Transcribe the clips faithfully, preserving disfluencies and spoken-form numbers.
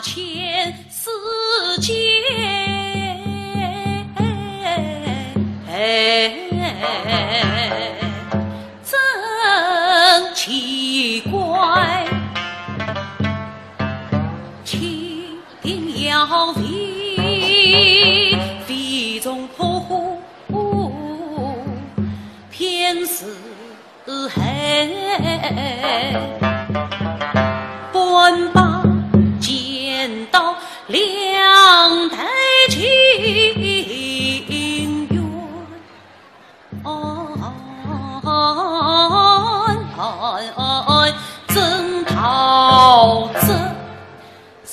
千世间，真奇怪。蜻蜓摇飞，飞中扑火，偏似 恨，半把剪刀两担情愿。哦，真道这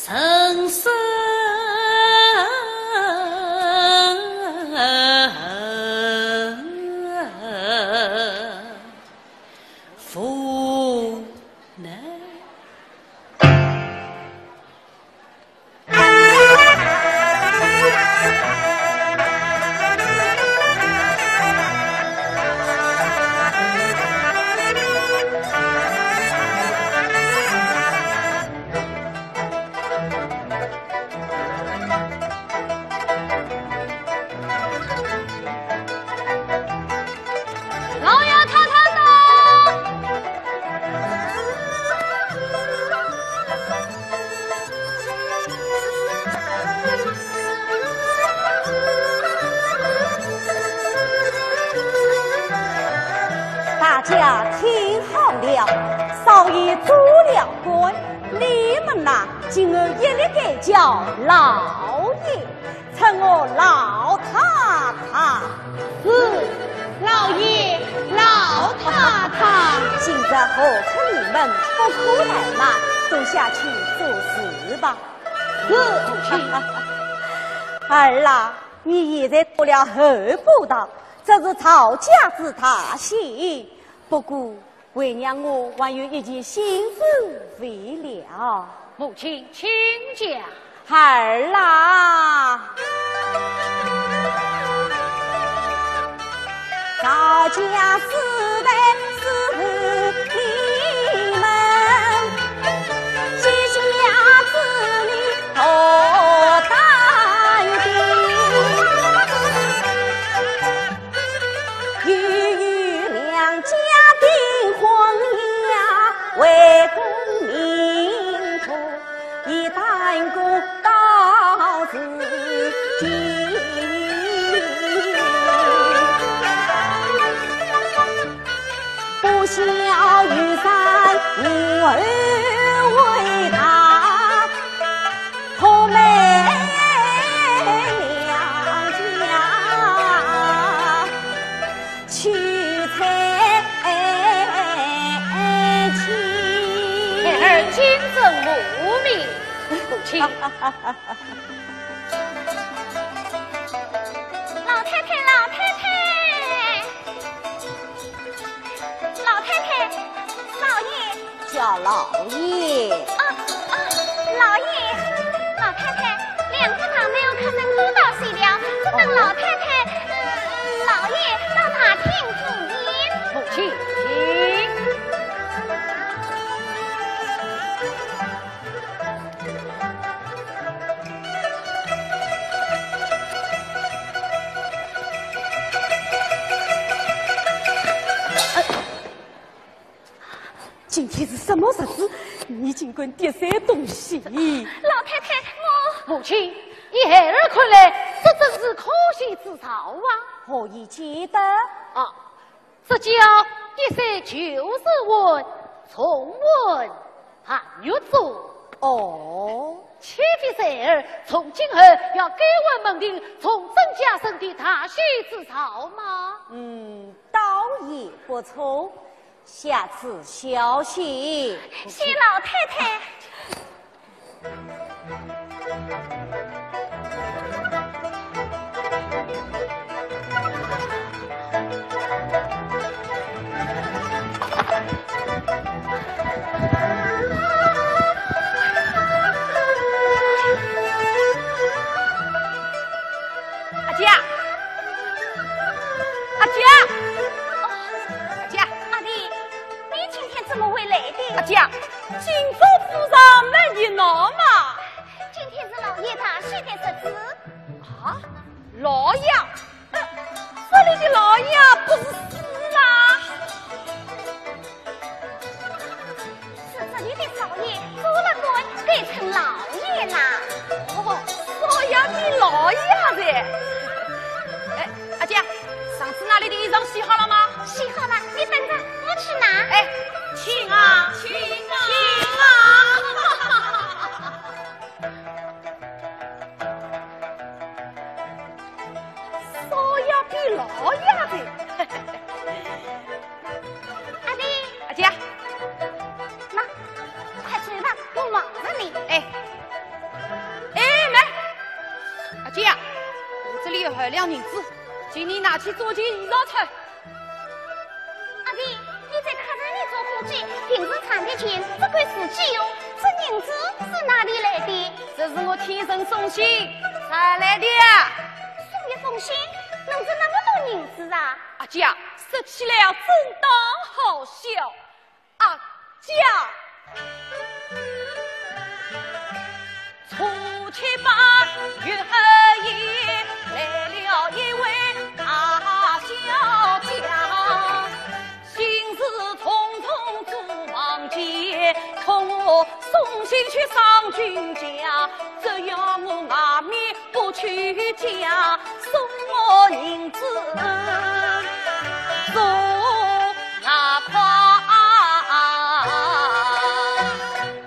人生无奈。 老爷太太到。大家听好了，少爷做了官，你们呐，今后一律改叫老爷。 称我老太太。是，老爷，老太太。今日何苦你们不哭来嘛，都下去做事吧。是，母亲。儿啊，你现在做了侯伯堂，这是曹家之大姓，不过 为娘我还有一件心事未了。母亲，请讲。孩儿啊，赵家世代是你们，这下子你多担定。 又有两家订婚呀，为功名图，以弹弓到如今。不孝有三，无后为大。 破门两家，娶妻儿。孩儿谨遵母命。母亲。老太太，老太太。 老太太，少爷。叫老爷。啊，啊，老爷，老太太，两个堂妹我看得哭到水了，只等老太太，嗯，老爷到大厅住院。母亲，请。 今天是什么日子？你竟敢跌碎东西！老太太，我……母亲，依孩儿看来，这真是可喜之兆啊！何以见得？啊，这叫跌碎旧时运，重运寒月中。哦。岂非孩儿从今后要改换门庭，重振家声的大喜之兆吗？嗯，倒也不错。 下次小心。谢老太太。阿姐，阿姐，阿姐。 阿弟，你今天怎么会来的？阿姐，金锁府上没人闹吗？爷大喜的日子。啊，老爷，呃，这里的老爷不是死啦？是这里的少爷做了官，改成老爷啦。哦，少爷比老爷噻。哎，阿姐，上次那里的衣裳洗好了吗？洗好了，你等着，我去拿。哎，请啊，请啊，请啊！ 少爷比老爷的。阿弟，阿姐，那，快走吧，我忙着呢。哎，哎，慢，阿姐呀，我这里有二两银子，请你拿去做件衣裳穿。 阿弟，你在客栈里做伙计，平时赚的钱只够自己用，这银子是哪里来的？这是我替人送信赚来的。送一封信，弄出那么多银子啊？阿姐啊，说起来啊，真当好笑。阿姐啊， 初七八月后一来了一位大小姐，心事重重做房间，托我送信去上君家，只要我外面不去家，送我银子做那块。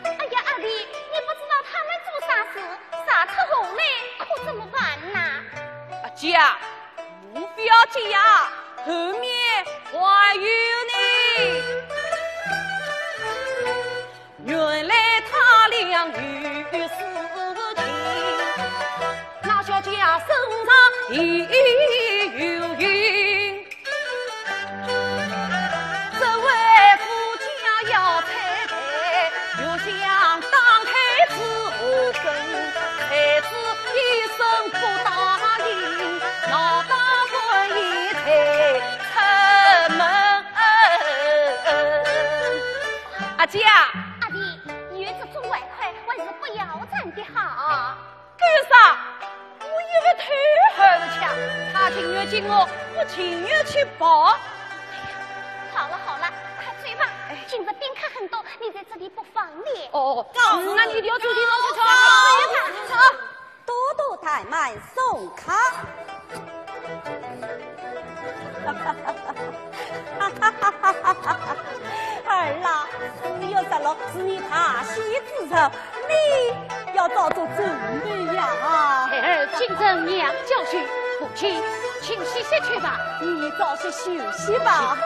哎呀，阿弟， 你不知道他们做啥事，查出祸来可怎么办呐？阿姐啊，我不要紧呀，后面还有呢。原来他俩有私情，那小姐身上已有孕。 这位夫家要拆台，又想打胎子和根，孩子一生不答应，闹到官一退出门。阿姐啊，阿弟，有这种外快还是不要斩的好。 干啥？我一个头还不抢，他情愿进我，我情愿去跑。好了好了，快走吧，哎，今日宾客很多，你在这里不方便。哦，哦，那你一定要注意安全。走，走，走。多多怠慢，送客。 儿啊，四月十六是你大喜之日，你要早做准备呀。孩儿谨遵娘教训，母亲，请歇息去吧。你早些休息吧。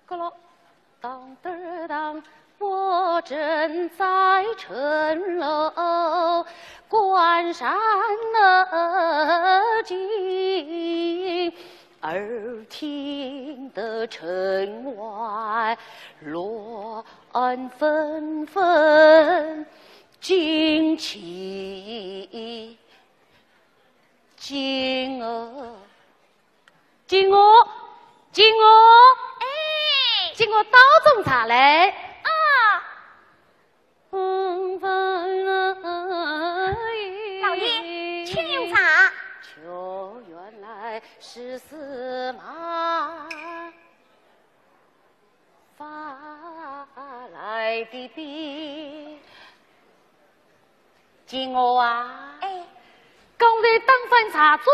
咯咯，当当当，我正在城楼观山而今，耳听得城外乱纷纷，惊起 金娥，金娥，金娥，哎，金娥，倒盅茶来。啊。嗯，老爷，请用茶。就原来是司马 发来的兵。金娥啊，哎，刚才打翻茶桌，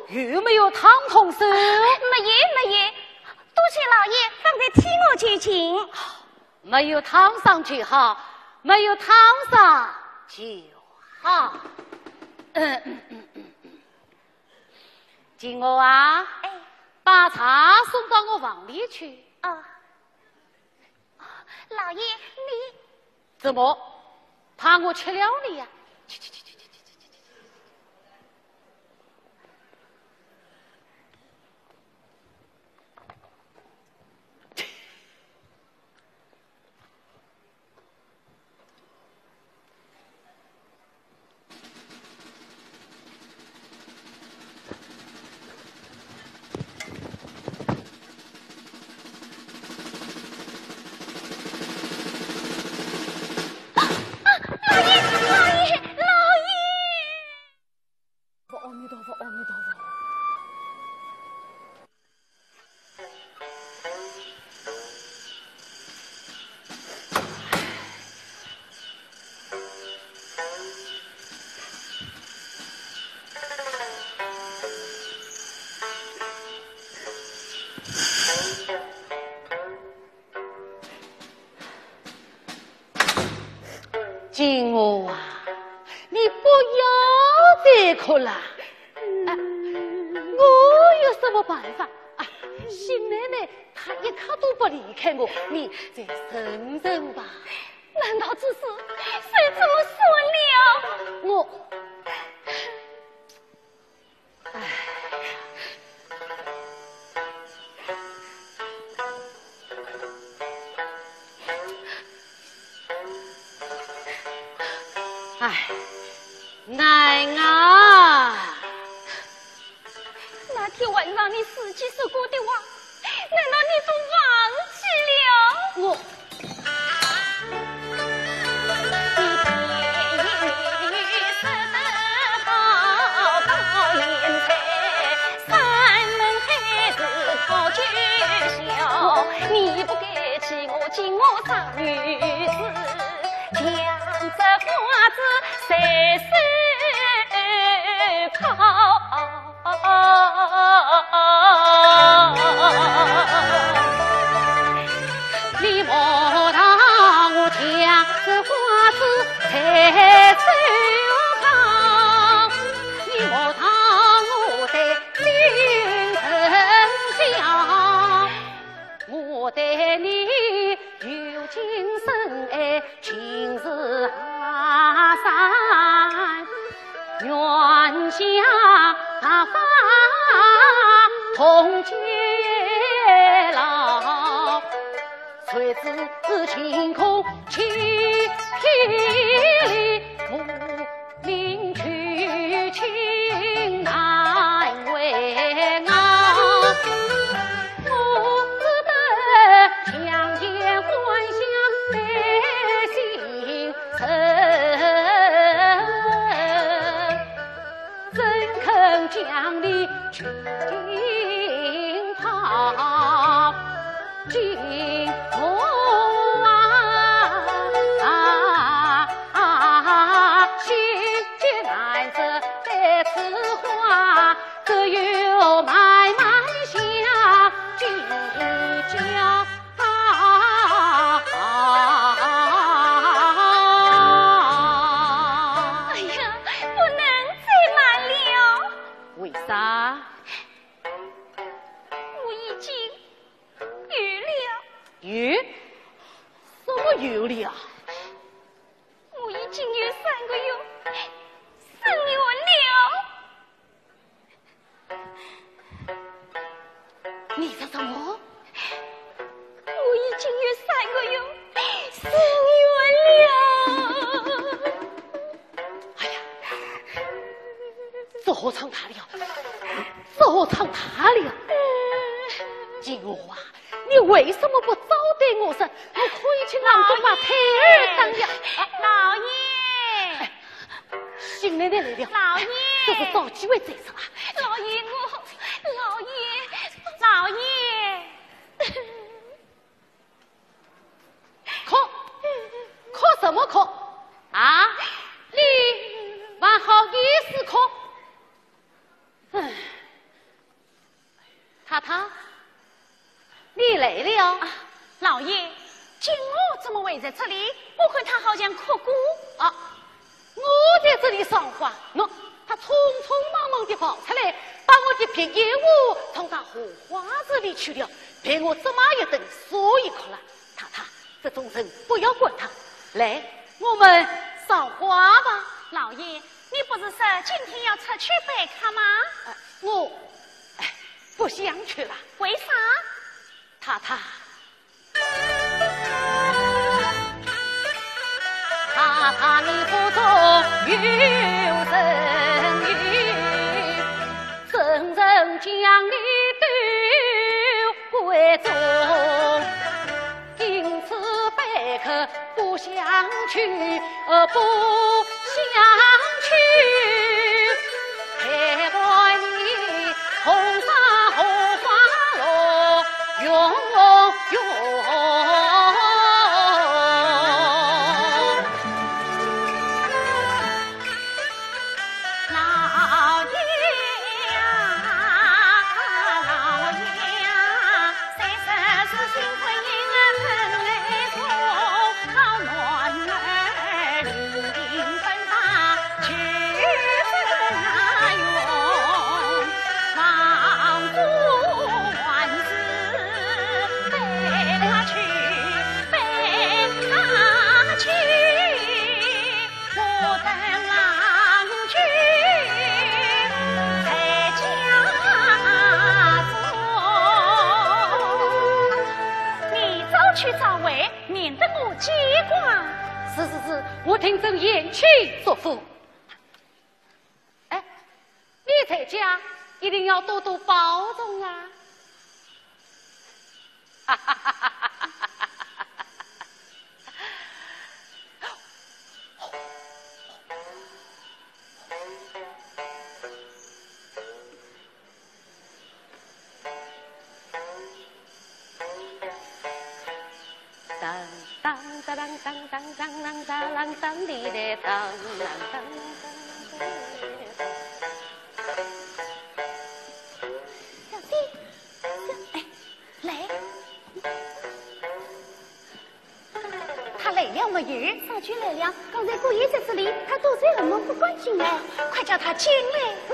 有没有烫痛手？没有，没有，多谢老爷方才替我就近。没有烫伤就好，没有烫伤就好。嗯，嗯，嗯，嗯，嗯。 金娥啊，哎。把茶送到我房里去。哦。老爷，你怎么，怕我吃了你呀？去，去，去，去。不啦。哎，我有什么办法？啊，新奶奶她一刻都不离开我，你再忍忍吧。难道这事谁这么说了？我，哎。 哎，难啊！那天晚上你自己说过的话，难道你都忘记了？我，哎呀，不能再瞒了。为啥？我已经有了。有？什么有了啊？我已经有三个月身孕了。 你说什么？我已经有三个月身孕了。哎呀，这下唱大了，这下唱大了。金花，你为什么不早对我说？我可以去郎中把胎儿打掉。啊，老爷。哎， 新奶奶来了。老爷。这是找机会再说啊。老爷，我，老爷，老爷。哭，哭什么哭？啊？你还好意思哭？唉。 太太，你来了。啊，老爷，金娥怎么会在这里？我看她好像哭过。啊，我在这里赏花，喏，她匆匆忙忙地跑出来，把我的别眼壶藏到荷花池里去了，被我这么一顿，所以哭了。太太，这种人不要管她。来，我们赏花吧。老爷，你不是说今天要出去拜客吗？呃，我，哎， 不想去了。为啥？太太。太太，你腹中有身孕，怎忍将你丢闺中？ 因此拜客不相去，呃，不相去。陪伴你同赏荷花落月圆。老爷呀，老爷呀， 三十四新婚姻啊，春来送，好男儿，莺莺分发九分啊。记挂。是是是，我定遵贤妻嘱咐。哎，你在家一定要多多保重啊。当当当当当当当当当当滴答当当当当当当。小姐，小，哎，来。 他来了没有？早就来了，刚才姑爷在这里，他躲在后门不敢进来。快叫他进来。嗯。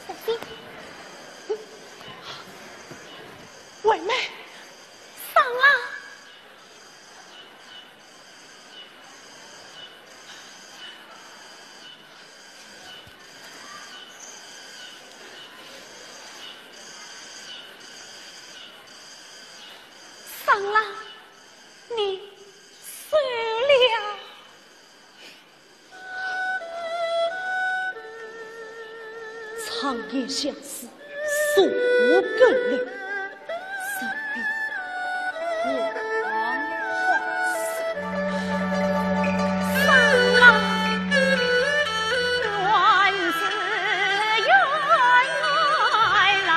小姐，嗯。惠妹，上啊。 商郎，你死了。常言相思，树不更留，人比黄花瘦。商郎，愿是愿郎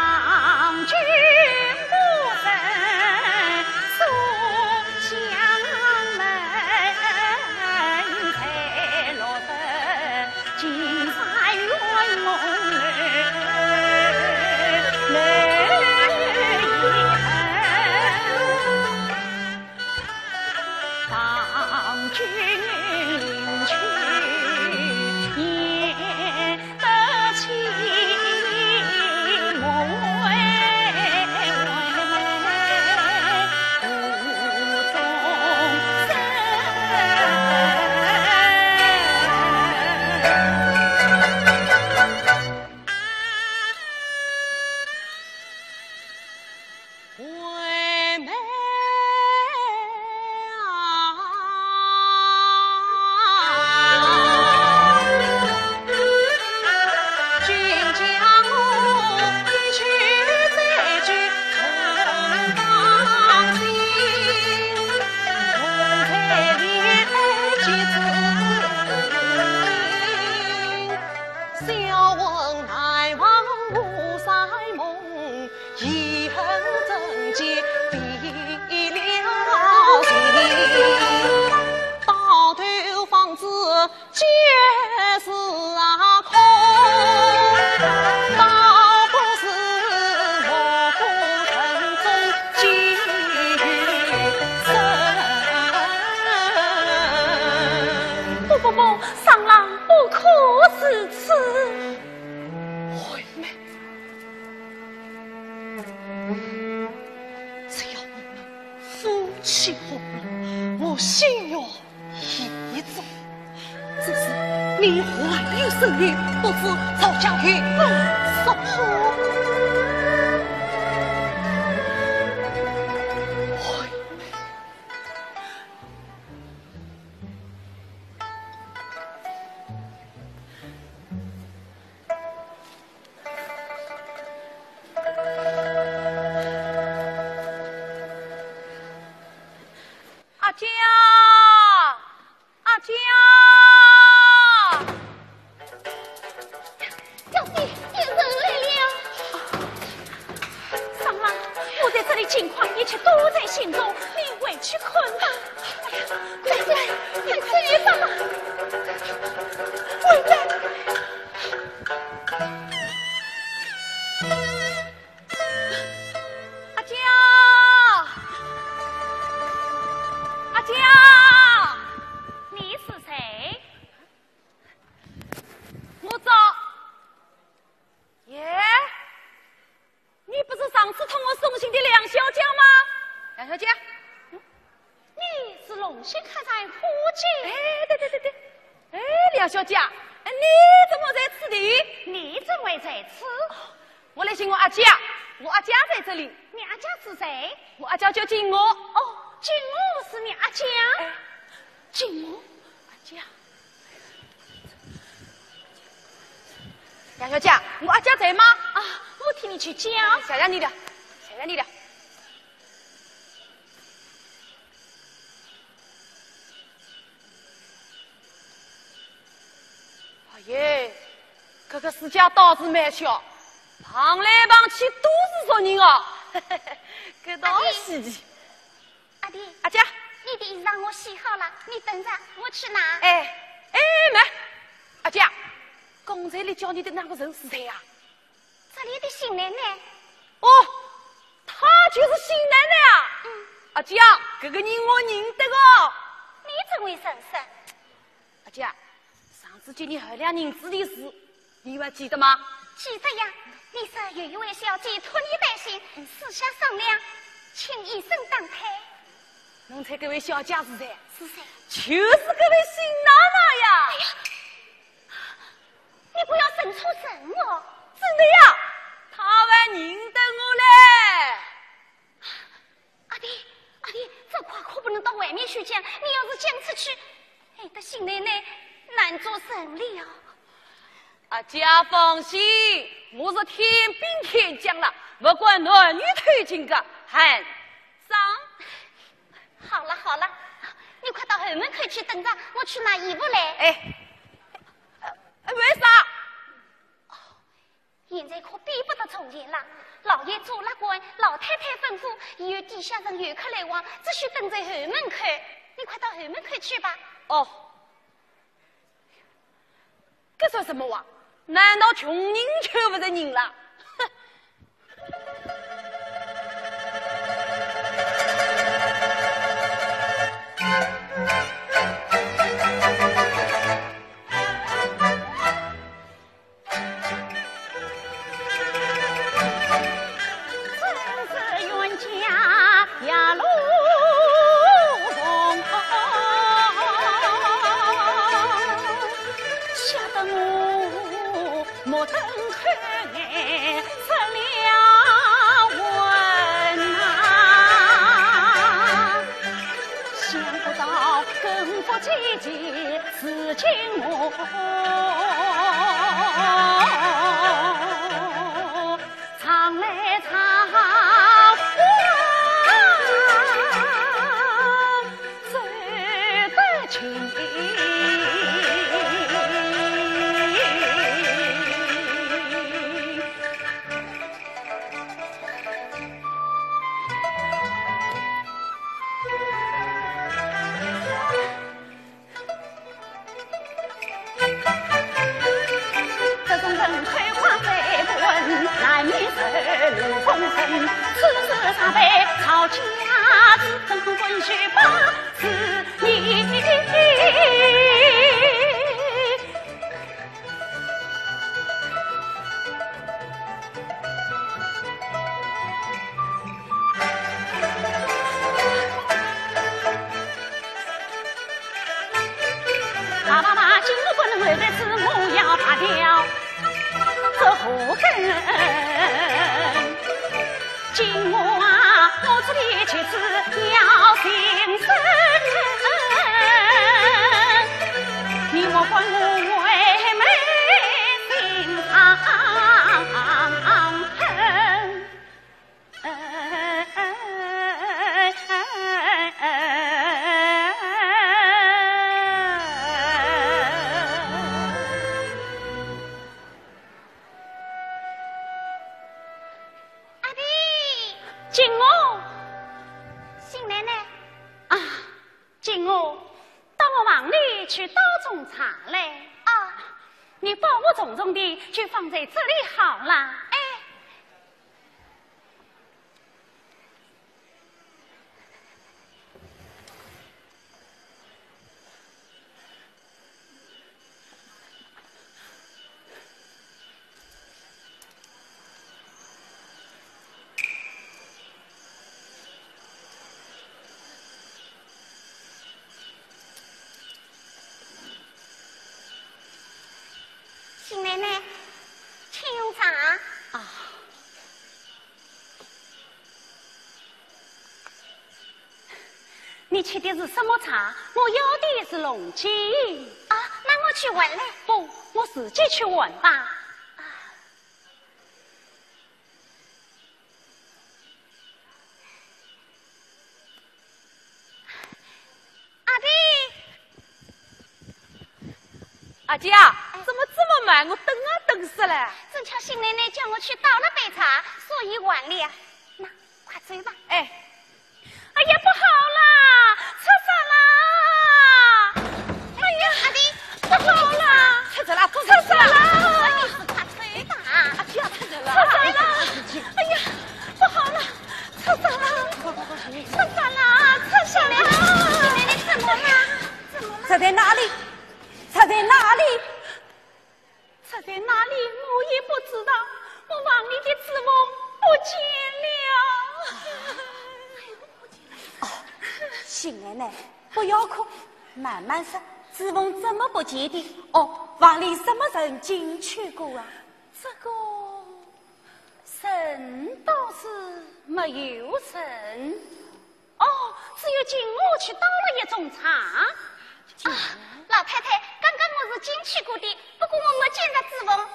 君不曾送香门，才落得 金山圆梦泪痕。当君去，念得起母为 不不不，商郎不可如此。惠妹， 只要你们夫妻和睦，我心愿已终。只是你怀有身孕，不知曹家有何说法？惠妹。 阿娇，阿娇。小姐，有人来了。商郎，我在这里惊慌，一切都在心中，你回去看吧。哎呀，快点，快去吧。快点。 阿娇，阿娇，你是谁？我找，耶，你不是上次同我送信的梁小姐吗？梁小姐，你是龙兴客栈伙计？哎，对对对对，哎，梁小姐，哎，你怎么在此地？你怎么会在此？我来寻我阿姐，我阿姐在这里。你阿姐是谁？我阿姐叫金娥。哦，金娥是你阿姐？哎，金娥，阿姐。杨小姐，我阿姐在吗？啊，我替你去叫。谢谢你了，谢谢你了。 哎耶，搿个世界倒是蛮小，碰来碰去都是熟人哦。搿倒稀奇。阿弟，阿姐，你的衣裳我洗好了，你等着，我去拿。哎，哎，慢，阿姐，刚才叫你的那个人是谁呀？ 这里的新奶奶。哦，她就是新奶奶啊？嗯。阿姐啊，搿个人我认得哦。你怎会认识？阿姐啊，上次借你二两银子的事，你还记得吗？记得呀，你说有一位小姐托你代行，私下商量，请医生打胎。侬猜搿位小姐是谁？是谁？就是搿位新奶奶呀。哎呀， 你不要认错人哦。真的呀，她还认得我嘞。阿弟，阿弟，这话可不能到外面去讲，你要是讲出去，害得新奶奶难做人了。阿姐放心，我是天兵天将了，不管男女偷情个，喊张。 好了好了，你快到后门口去等着，我去拿衣服来。哎，哎，为啥？哦，现在可比不得从前了。老爷做了官，老太太吩咐，以后地下人有客来往，只许等在后门口。你快到后门口去吧。哦。 搿算什么话？难道穷人就勿是人了？哼！阿弟！金娥！新奶奶。啊，金娥，到我房里去倒盅茶来。啊。你帮我重重地就放在这里好了。哎。新奶奶，请用茶。啊，你吃的是什么茶？我要的是龙井。啊，那我去换来。不，我自己去换吧。啊。阿弟。 阿姐啊，哎。怎么这么慢？我等啊等死了。正巧新奶奶叫我去倒了杯茶，所以晚了。那，快走吧。哎。哎呀，不好啦，出事啦！哎呀，阿弟，不好啦，出事啦，出事啦！哎呀，快走吧。阿姐啊，出事啦！出事啦！哎呀，不好了，出事了！出事了，出事了！新奶奶，怎么了？怎么了？出在哪里？ 出在哪里？出在哪里？我也不知道，我房里的珠凤不见了。哦，新奶奶，不要哭，慢慢说，珠凤怎么不见的？哦，房里什么人进去过啊？这个人倒是没有人。 哦，只有金娥去倒了一盅茶。啊，老太太，刚刚我是进去过的，不过我没见着珠凤。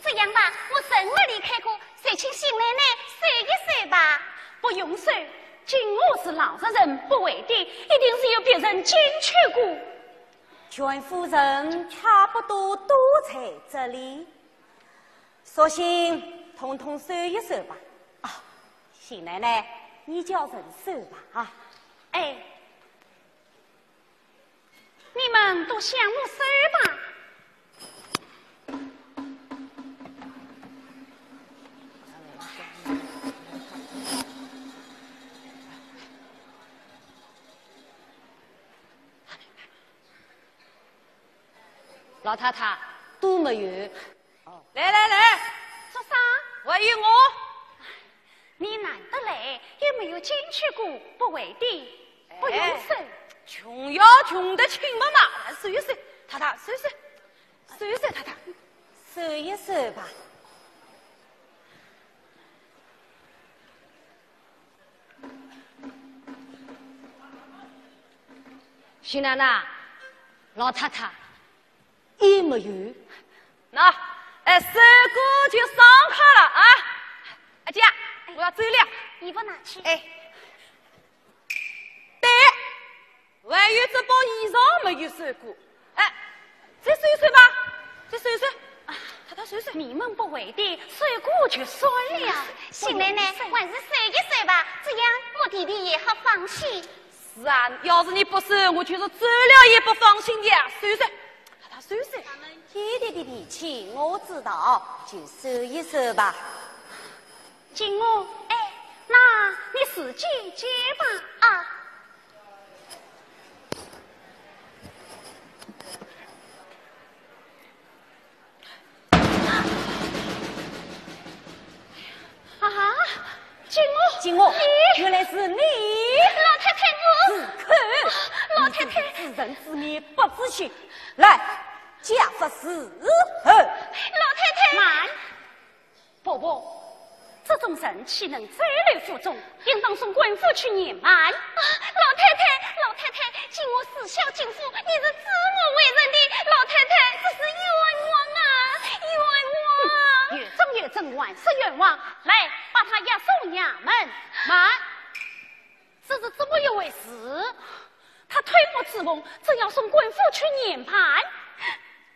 这样吧，我人没离开过，就请新奶奶收一收吧。不用收，金娥是老实人，不会的，一定是有别人进去过。全府人差不多都在这里。 索性统统收一收吧。啊，新奶奶，你叫人收吧，啊。哎，你们都向我收吧。老太太，都没有。 来来来，做啥？还有我。你难得来，又没有进去过，不会的，不用收。哎，穷要穷得亲妈妈，来收一收，太太，收一收，收一收，太太，收一收吧。新奶奶，老太太， 也没有。那，哎，收过就上炕了啊！阿姐，我要走了。衣服拿去。哎，对，还有这包衣裳没有收过。哎，再收一收吧，再收一收。啊，太太收一收。你们不会的，收过就算了。新奶奶，还是收一收吧，这样我弟弟也好放心。是啊，要是你不收，我就是走了也不放心的。收一收。 他收收。他们爹爹的脾气我知道，就收一收吧。金娥，哎，那你自己接吧。啊。啊， 金娥，金娥，你，原来是你。老太太，我，住口！老太太。你这个知人知面不知心，来，家法伺候。老太太。慢，婆婆，这种人岂能在留府中，应当送官府去严办。啊，老太太，老太太，金娥自小进府，你是知我为人的，老太太，这是冤枉啊，冤枉！有证有证，还是冤枉。 来，把他押送衙门。慢，这是怎么一回事？他偷摸珠凤，正要送官府去严办。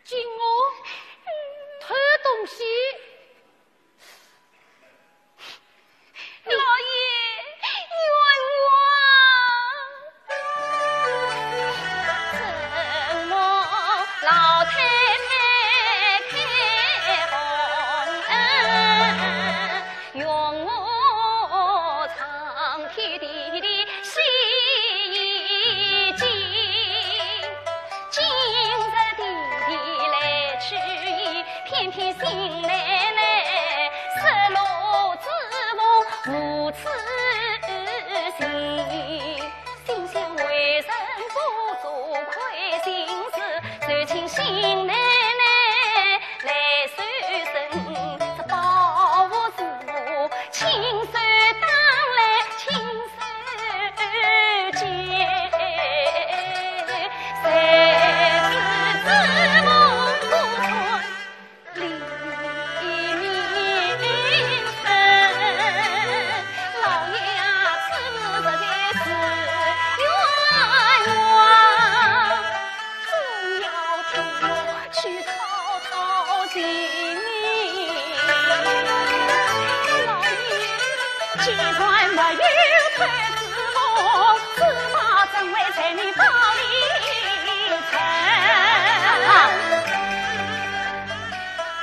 金娥，偷东西。老爷，冤枉！ 心想为人不做亏心事，就请新奶奶来收身，这宝物是我亲手打来亲手接。既然没有头之物，司马怎会在你包里存？啊！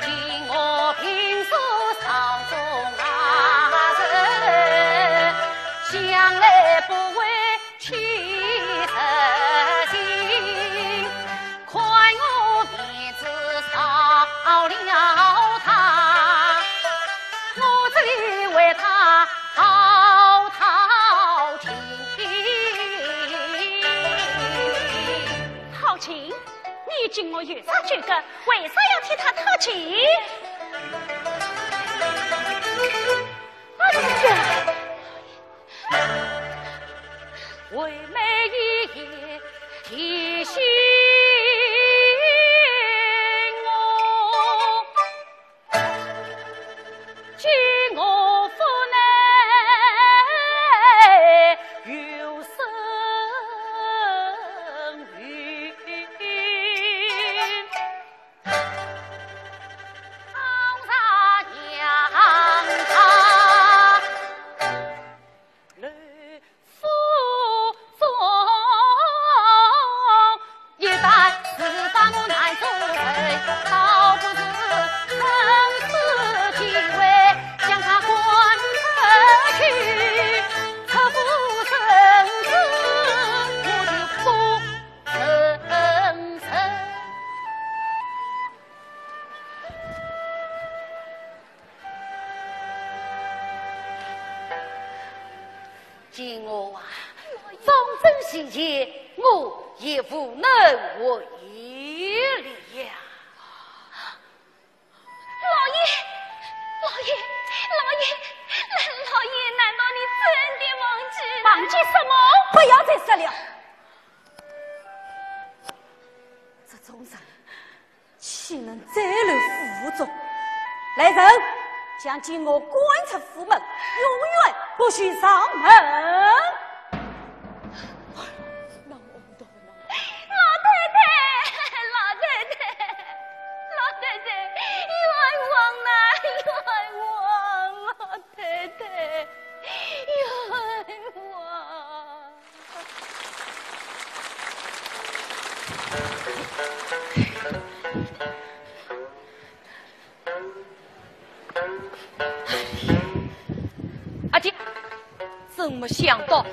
见我平素少纵啊人，向来不会欺人情。 看我面子少了他，我只为他好讨情。讨情？你敬我有啥资格？为啥要替他讨情？哎呀！ 为媒一夜提醒我，今我腹内有身孕。 好丈娘啊，来府中，一旦是把我难做人，倒不如趁此机会将他赶出去，出府成子，我就不 见我啊，方卿前去，我也无能为力呀。老爷，老爷，老爷，老爷，难道你真的忘记了？忘记什么？不要再说了。这种人 岂能再留府中？来人，将金娥赶出府门，永远不许上门。老太太，老太太，老太太，冤枉呐，冤枉，老太太，冤枉。 阿姐，真没想到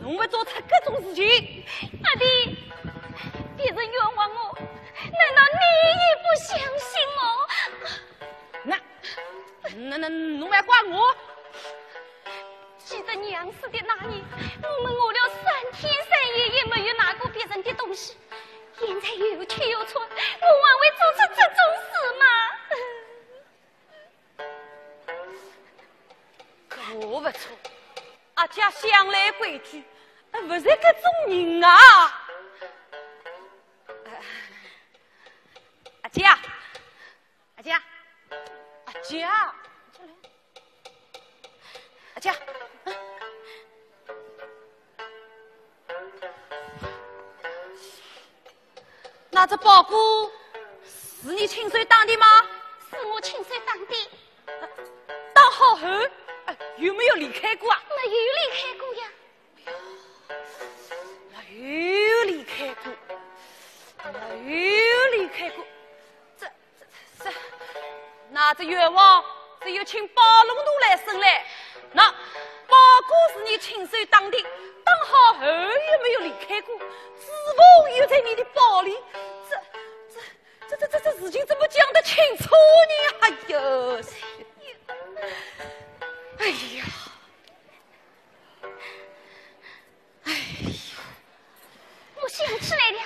侬会做出搿种事情。阿弟，别人冤枉我，难道你也不相信我？那，那，那侬还怪我？ 记得娘死的那年，我们饿了三天三夜，也没有拿过别人的东西。现在又穷又困，我还会做出这种事吗？搿我勿错，阿姐向来规矩，勿是搿种人啊。阿姐啊， 阿姐，阿姐，阿姐，阿姐，那只包裹是你亲手打的吗？是我亲手打的。打好后，哎，有没有离开过啊？没有离开过呀。 没有离开过，没有离开过。这，这，这，那这冤枉只有请包龙图来伸嘞。那包裹是你亲手打的，打好后又没有离开过，指纹又在你的包里，这，这，这，这，这，这事情怎么讲得清楚呢？哎呦，哎呀！ 哎呀，我想起来了，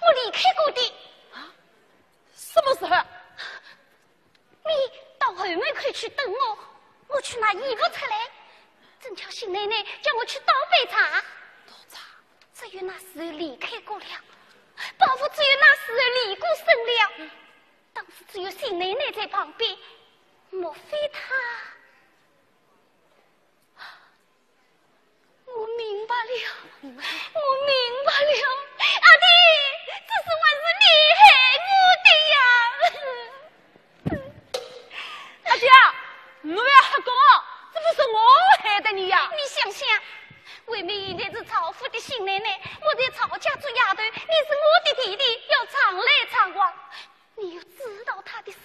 我离开过的。啊？什么时候？你到后门口去等我，我去拿衣服出来，正巧邢奶奶叫我去倒杯茶。倒茶？只有那时候离开过了，包袱只有那时候离过身了。当时只有邢奶奶在旁边，莫非她…… 我明白了，我明白了，阿弟，这是还是你害我的呀！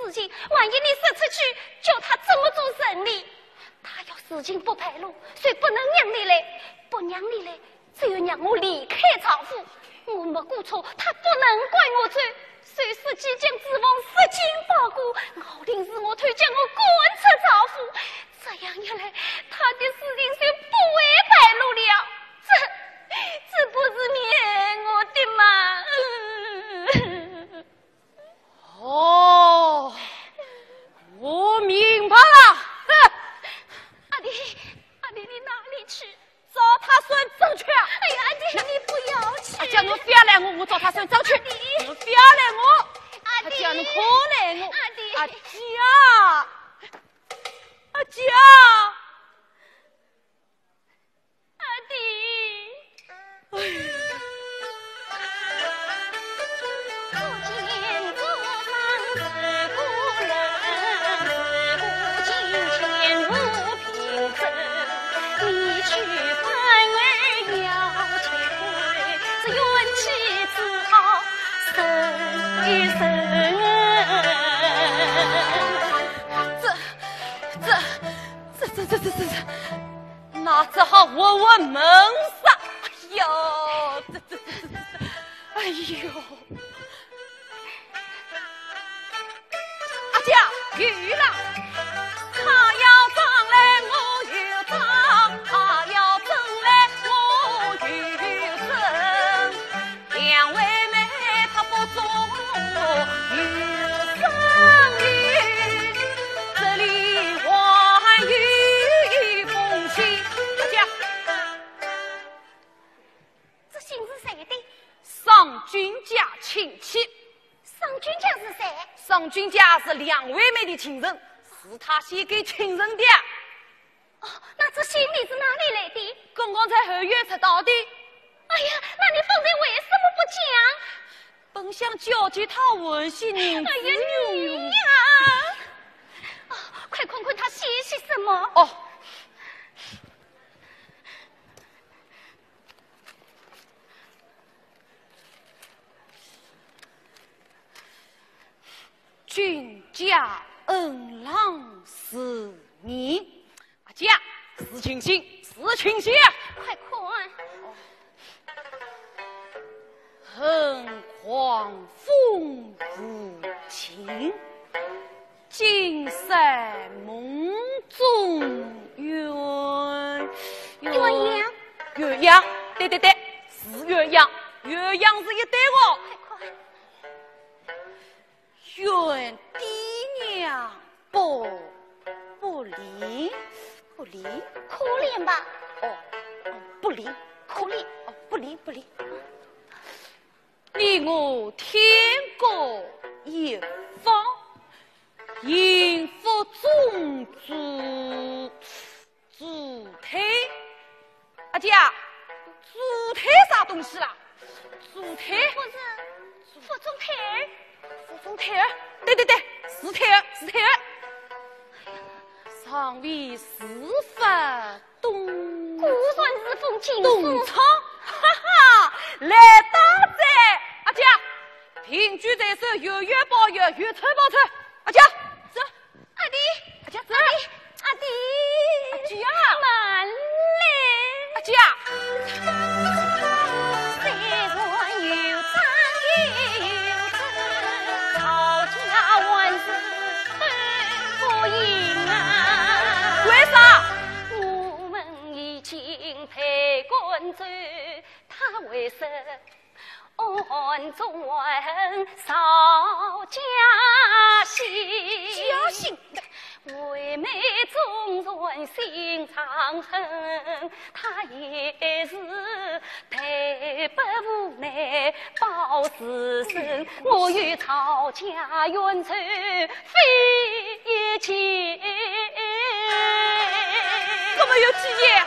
事情，万一你说出去，叫他怎么做人呢？他要事情不败露，就不能让你来，不让你来，只有让我离开赵府。我没过错，他不能赶我走。就说即将指望实情包裹，咬定是我偷，将我赶出赵府。这样一来，他的事情就不会败露了。这，这不是你害我的吗？哦，我明白了。哼，阿弟，阿弟，你哪里去？找他算账去啊！哎呀，阿弟，你不要去！阿姐，侬覅拦我，我找他算账去。阿弟，侬覅拦我。阿弟，阿姐，侬覅拦我。阿弟，阿姐啊，阿姐啊。阿弟。 这，这，这，这，这，这，那只好问问门生。哎呦，这，这，这，这，这，哎呦。阿姐，有了。他要争来我有争，他要争来我有争。 两位妹她不中有生育，这里还有封信。大家，这信是谁的？商君家亲戚。商君家是谁？商君家是两位妹的亲人，是他写给亲人的。 哦，那这信你是哪里来的？刚刚在后院拾到的。哎呀，那你方才为什么不讲？本想叫叫他还些银子用用。哎呀，你呀！哦，快看看他写些什么。哦。 君家恩郎是你。阿姐，是亲信，是亲信。快看。恨狂风无情，今宵梦中鸳鸳鸯。鸳鸯，对对对，是鸳鸯，鸳鸯是一对哦。快看。 愿爹娘不，不离，不离。可怜吧？哦，哦，不离，可怜。哦，不离，不离。你我天各一方，幸福种子 助胎。阿姐啊，助胎啥东西啦？助胎？不是，腹中胎儿。腹中胎儿？对对对，是胎儿，是胎儿。尚未事发东，果然是封金书。东窗，哈哈，来得早。阿姐啊，凭据在手，有冤报冤，有仇报仇。阿姐啊，走。 阿弟，阿姐，走。阿弟，阿弟，阿姐啊，慢来。阿姐啊。虽然有争也有争，吵架还是斗不赢啊。为啥？我们已经被赶走，他为什 暗中怀恨扫家心。家心。为妹纵然心肠狠，她也是对不无奈报私仇。我与曹家冤仇非一结。怎么有结？ 阿姐啊，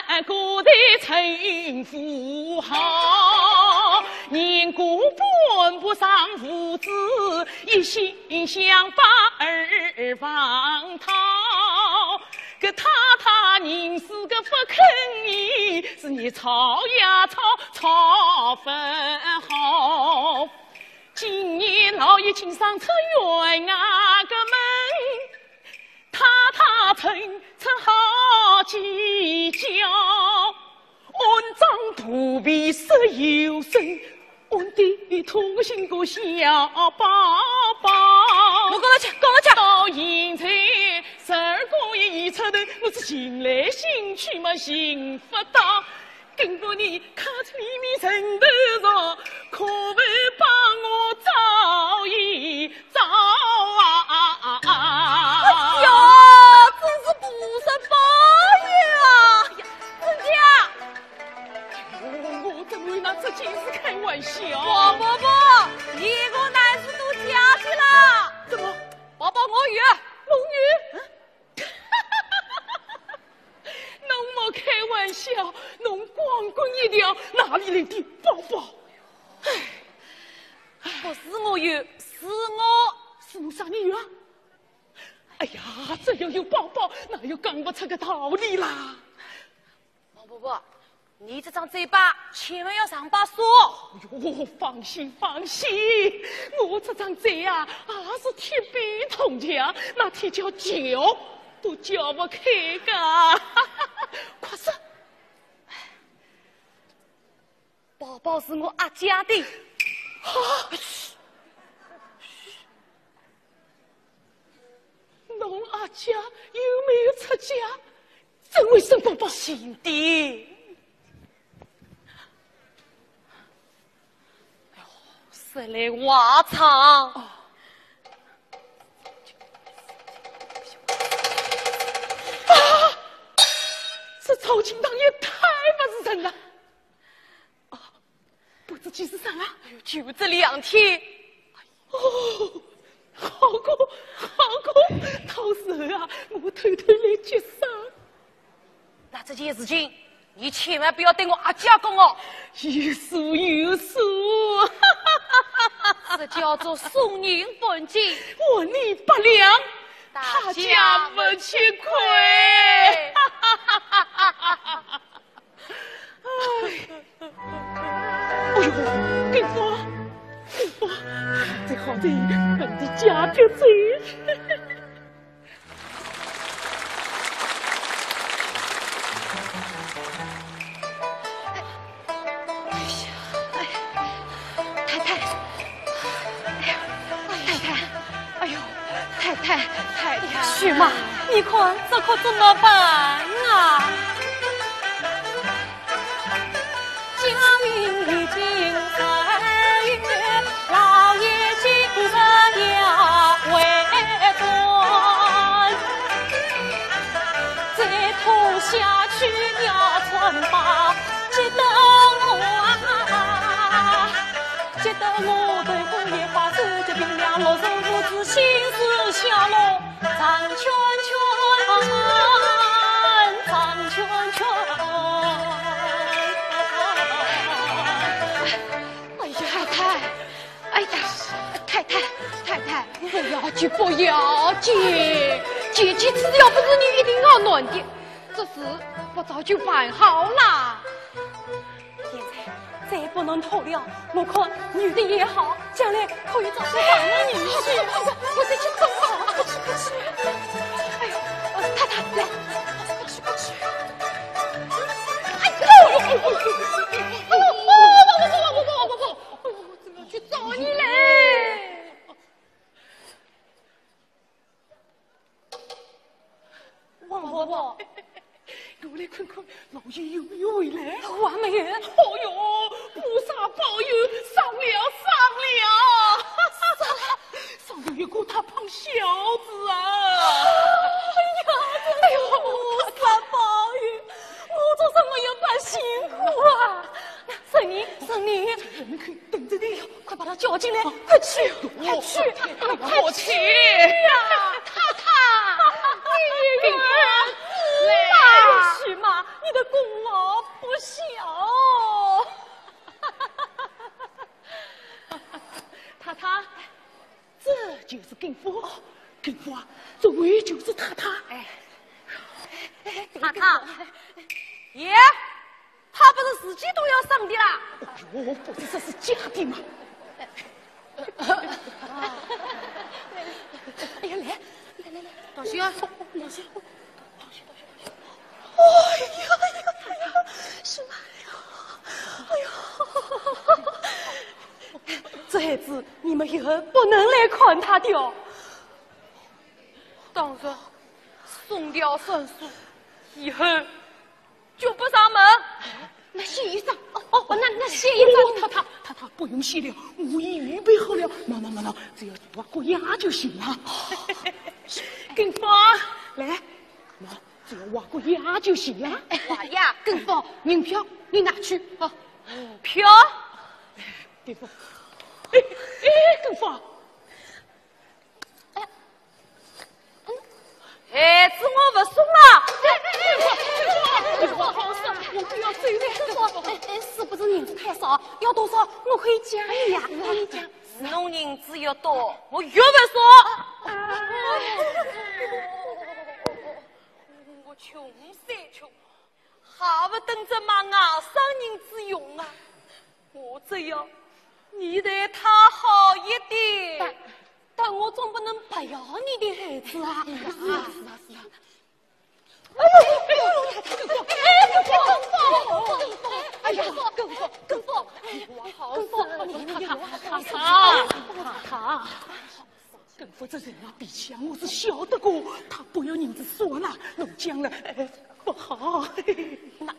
称呼好，年过半百上父子，一心想把儿房讨。搿太太宁死个勿肯依，是你吵呀吵，吵勿好。今年老爷亲上出院啊个门， 太太曾出好计较，安葬肚皮十有身，安得通行个小宝宝。我跟我讲，跟我讲。到现在十二个月已出头，我是寻来寻去嘛寻勿到。 经过你看出里面人头上，可否帮我找一找啊？哎呀，真是菩萨保佑啊！呀，人家，我，我怎么会拿这件事开玩笑？不不不，你个男子都假去了。怎么？宝宝我有。侬有？嗯？ 侬莫开玩笑，侬光棍一条，哪里来的宝宝？唉，不是我有，是我。是侬啥人有啊？哎呀，只要有宝宝，哪有讲不出个道理啦？王婆婆， 你这张嘴巴千万要上把锁。哎哟，放心放心，我这张嘴啊，也是铁壁铜墙，那铁锹撬都撬不开个。快说，宝宝是我阿姐的。啊！ 侬阿姐有没有出嫁？怎会生宝宝？兄弟，哎呦，说来话长。哦。啊！这赵金堂也太不是人了。 啊，不知几时生啊？哎呦，就这两天。哦，好个，好个，到时候啊，我偷偷来接生。那这件事情，你千万不要对我阿姐讲哦。有数，有数。这叫做送人半斤，还你八两，他家不吃亏。 哎，哎呦，给我，给我，好哉好哉，本地家别走。哎呀，哎，太太，哎呀，太太。 哎呦，太太，太太。许妈，你看这可怎么办啊？家运已经在，老爷今日要回转，再拖下去要穿帮，急得我啊！ 急得我头昏眼花，手脚冰凉，落入无知，心事下落，张圈圈，张圈圈。哎呀，太太，哎呀，太太，太太，不要紧，不要紧，姐姐只要不是你一定要暖的，这事我早就办好了。 现在再不能拖了，我看女的也好，将来可以找个大男人去。快快快，我得去找啊！快去快去！哎呦，太太，来，快去快去！哎呦，哎呦，哎呦，哎呦，哎呦，我怎么去找你嘞？ 王婆婆，我来看看老爷有没有回来。还没有。哦哟，菩萨保佑，上了，上了！上了，上了一个大胖小子啊！哎呀，哎呦，菩萨保佑，我做什么要白辛苦啊？那是你，是你。在门口等着的。 快把他叫进来，快去，快去，快去呀！太太，你也有儿子啦！许妈，你的功劳不小。就是金芳，金芳啊，这位就是太太。哎，太太，爷，他不是自己都要生的啦？哎呦，不是，这是假的嘛。哎呀，来，来来来，当心啊，当心。 哎呀呀呀，是哪里啊？哎呀，这孩子你们以后不能来看他的哦。当然，送掉算数，以后就不上门。那谢医生，哦哦，那那谢医生，太太太太不用谢了，我已预备好了，慢慢慢慢，只要挖个牙就行了。金芳，来，喏。 只要挖个牙就行了。挖牙，金芳，银票你拿去啊。票？金芳，哎哎，金芳，哎，嗯，孩子我不送了。哎哎哎，金芳，金芳，金芳，好生，我不要走了。金芳，哎哎，是不是银子太少？要多少我可以加你呀，可以加。是侬银子越多，我越不送。 我穷三穷，还不等着买外甥银子用啊！我只要你待他好一点。但但我总不能白要你的孩子啊！是啊，是啊，是啊。哎呦，哎呦，太太，哎呦，哎呦，哎呦，哎呀，更疯，更疯，哎呀，更疯，太太，太太，太太。 更疯这人啊，脾气啊，我是晓得个，他不要银子算了，弄僵了，哎，不好。那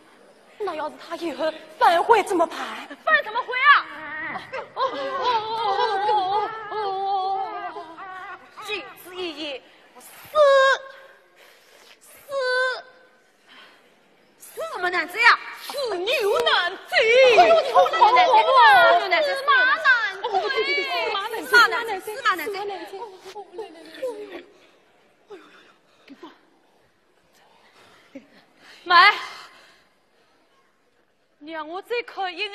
那要是他以后反悔怎么办？反什么悔啊？哦哦哦哦哦哦！禁止一言，我死死 死什么难子呀？死牛难子。哎呦，你好好好，死马难子，死马难子，死马难子，死马难子。慢，让我再看一眼。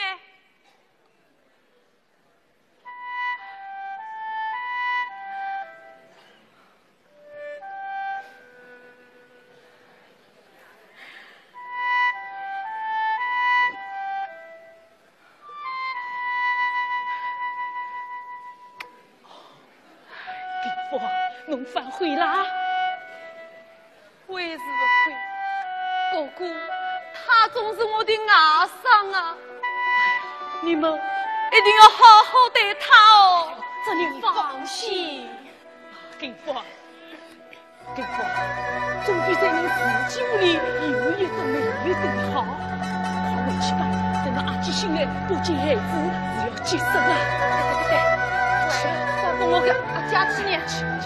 金芳，侬反悔啦？悔是不悔，不过他总是我的外甥啊，你们一定要好好待他哦。这你放心。金芳， 金芳，总比在侬自己屋里有一个没有一个好。快回去吧，等到阿姐醒来，不见孩子是要急死了。对对对，快帮我给阿姐去呢。去去。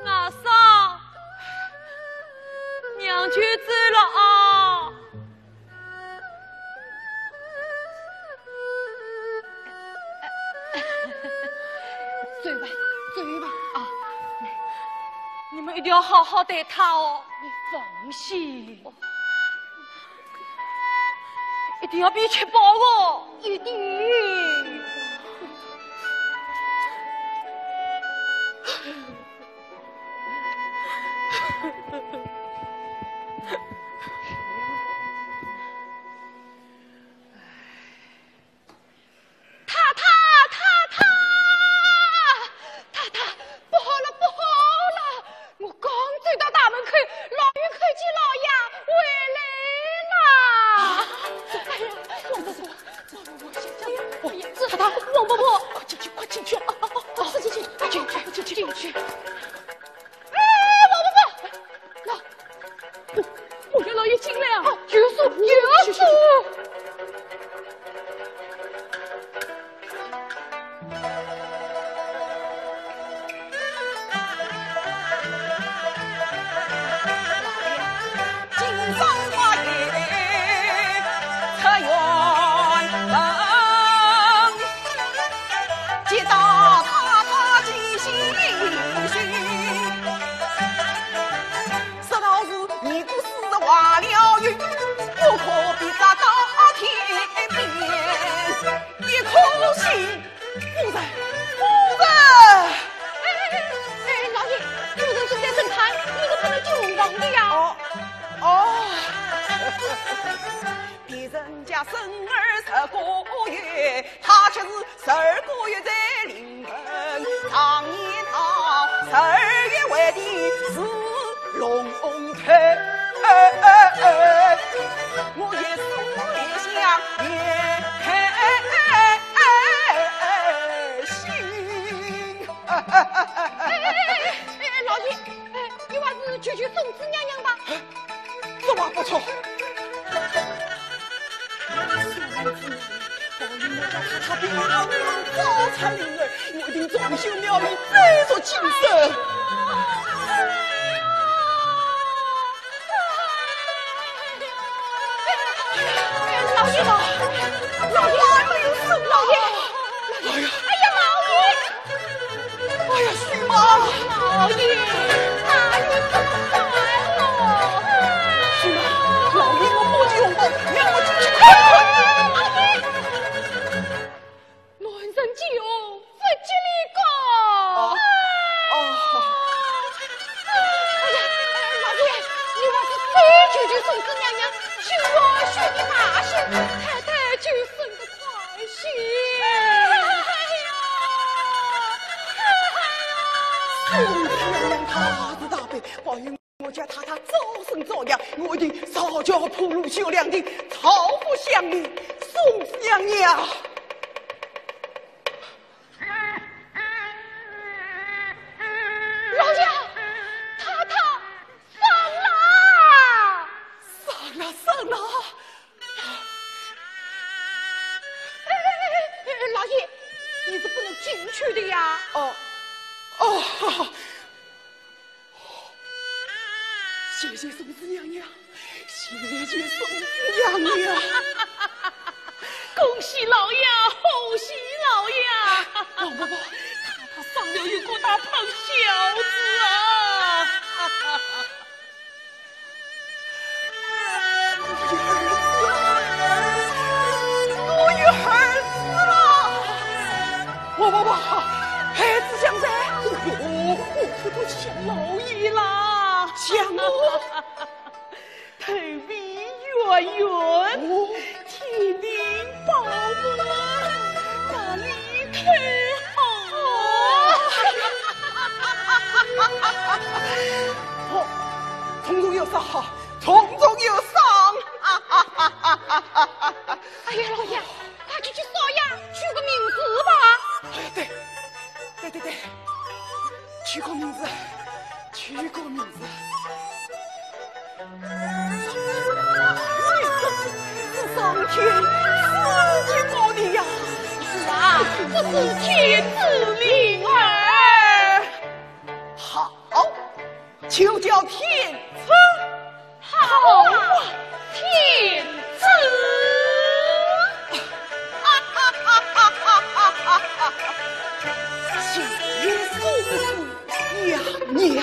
外甥，娘舅走了啊。 走吧，走吧。啊，你们一定要好好待他哦。你放心。一定要比吃饱哦。一定。 太太，太太，太太，不好了，不好了！我刚走到大门口，老远看见老爷回来了。哎呀，王婆婆，太太，王婆婆，快进去，快进去！啊啊啊！快进去，快进去，快进去！哎，王婆婆，那 哦，我家老爷进来啊！有数，有数。人家孙儿十个月，他却是十二个月在临盆。常言道，十二月为定是龙头。我也是也想也开心。哎，哎，哎，哎，老爷，哎，你还是救救送子娘娘吧。 这话不错。宝玉，我家太太病了，高产灵儿，我一定重修庙宇，再做金身。老爷，老爷，老爷，老爷，哎呀，老爷！ 哎呀，薛妈！老爷，那你怎么办哦？薛妈，老爷我不用了，让我进去看看。老爷，男人救不及你个。哦，哦。哎呀，老爷，你还是再救救送子娘娘，就要许你大喜，太太就生个 哎呀，哎呀，送子娘娘大慈大悲，保佑我家太太早生早养，我一定烧桥铺路修凉亭，造福乡邻。送子娘娘。老爷，太太，上来！上来，上来！ 哎，哎，哎，哎，老爷，你是不能进去的呀。哦，哦，谢谢送子娘娘，谢谢送子娘娘。恭喜老爷，贺喜老爷！王婆婆，她，她生了一个大胖小子啊！ 我有儿子了！王婆婆，孩子像谁？哦哟，我可不像老爷啦。像我？头皮圆圆，哦。天庭饱满，那里头好。哦，从中有伤。 从中有伤。哎呀，老爷，快去给少爷取个名字吧。哎，对，对，对，对，取个名字，取个名字。这是上天赐给我的呀。是啊，这是天赐灵儿。好，就叫天赐。 好啊，天赐！谢谢叔叔娘娘。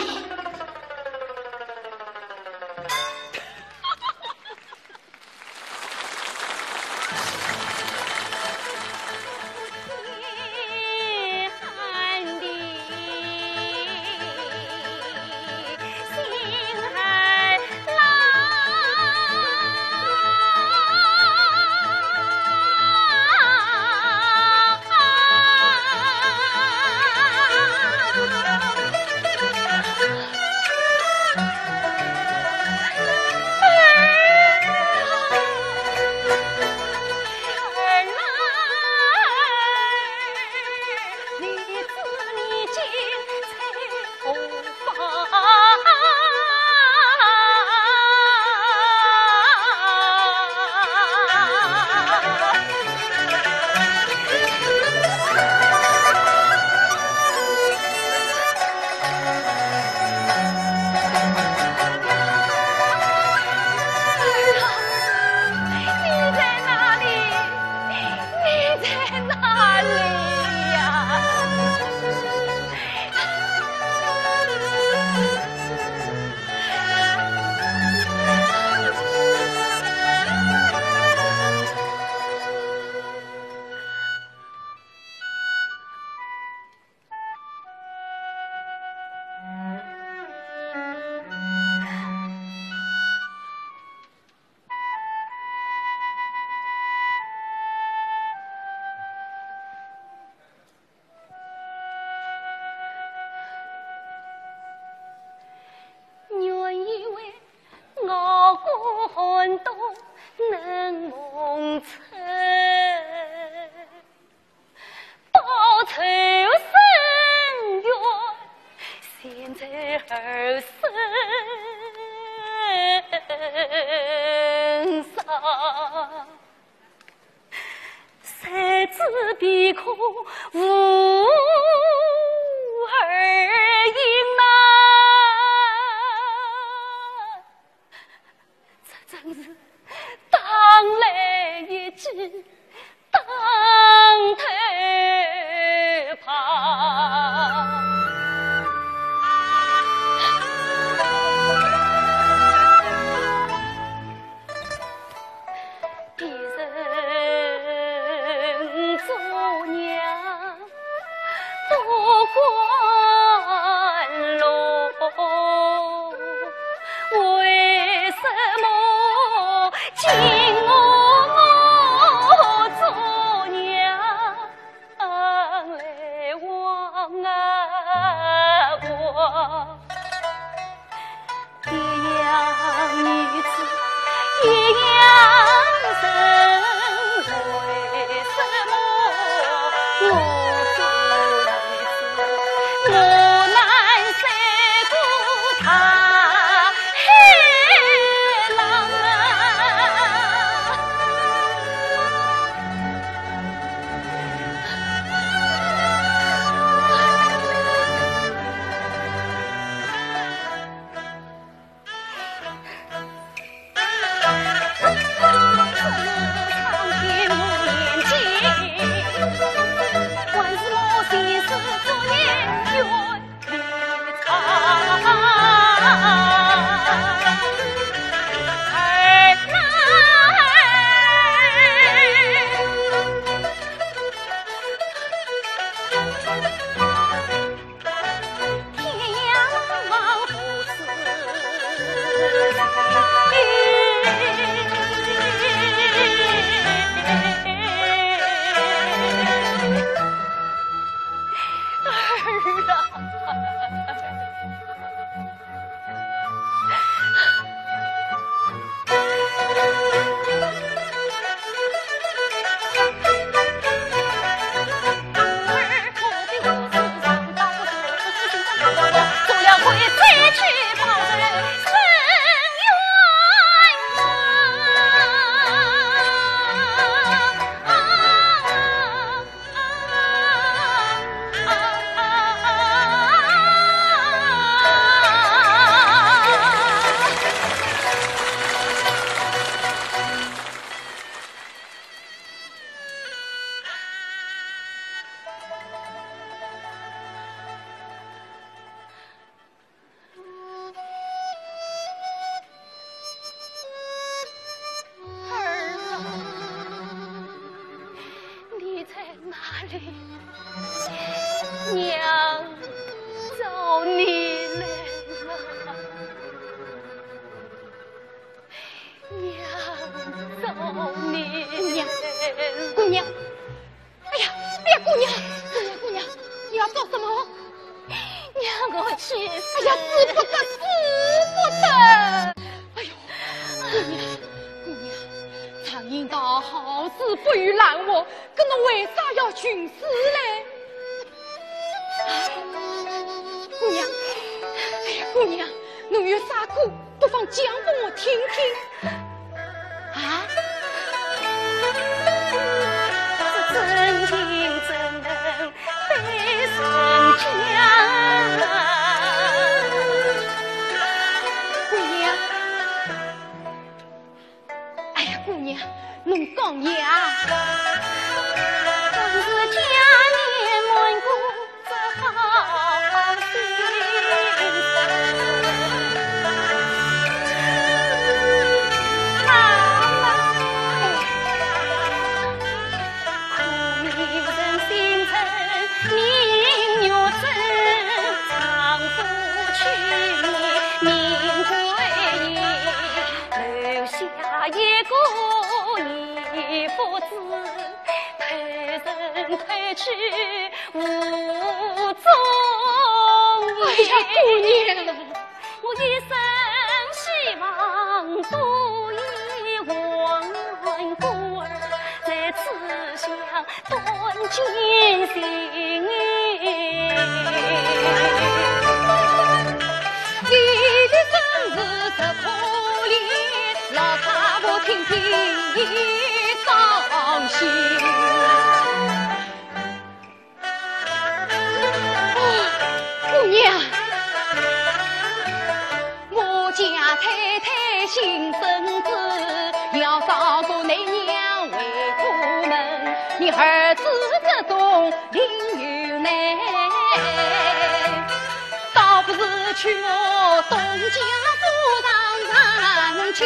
报仇伸冤，现在儿孙伤，谁知闭空无二影呐。 这真是打雷一记当头棒。别人做娘 不管路，为什么今我我做娘来望啊望？ 一样女子一样人，为什么我做女子，我难受过大海浪啊？儿啊，你在哪里？娘找你来了。 娘找你。姑娘，姑娘，哎呀，哎呀，姑娘，姑娘，姑娘，你要做什么？娘，我去。哎呀，使不得，使不得！哎呦，姑娘，姑娘，常言道好事不与人话，搿侬为啥要寻死嘞？ 姑娘，哎呀，姑娘，侬有啥苦，不妨讲拨我听听。啊？这真情怎能对人讲啊？姑娘， 哎呀，姑娘，侬讲呀。留下一个你不知，偷人偷去无踪影。哎呀，姑娘！我一生希望多一王官儿。断尽心。你的身世实可怜，老太婆听听也伤心。啊，姑娘。 我家太太姓孙子，要找个内娘为苦闷，你儿子这种另有难，倒不如娶我东家府上人去。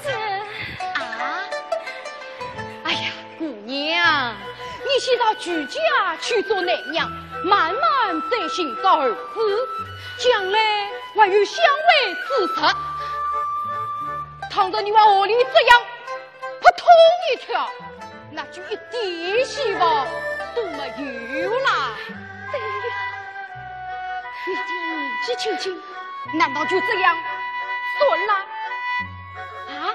这，啊，哎呀， 姑娘，你先到徐家去做内娘，慢慢再寻找儿子，将来还有相会之日。倘若你还和里这样扑通一跳，那就一点希望都没有啦。对呀，你的年纪轻轻，难道就这样算了？啊？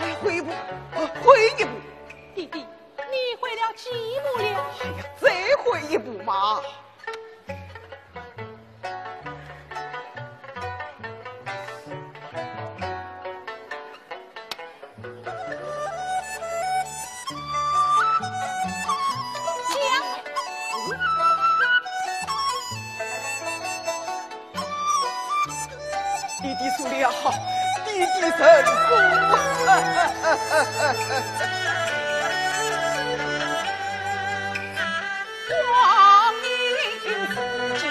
哎呀，悔一步，悔一步。弟弟，你悔了几步了？哎呀，再悔一步嘛。 弟弟说得好，弟弟成功。光阴似箭，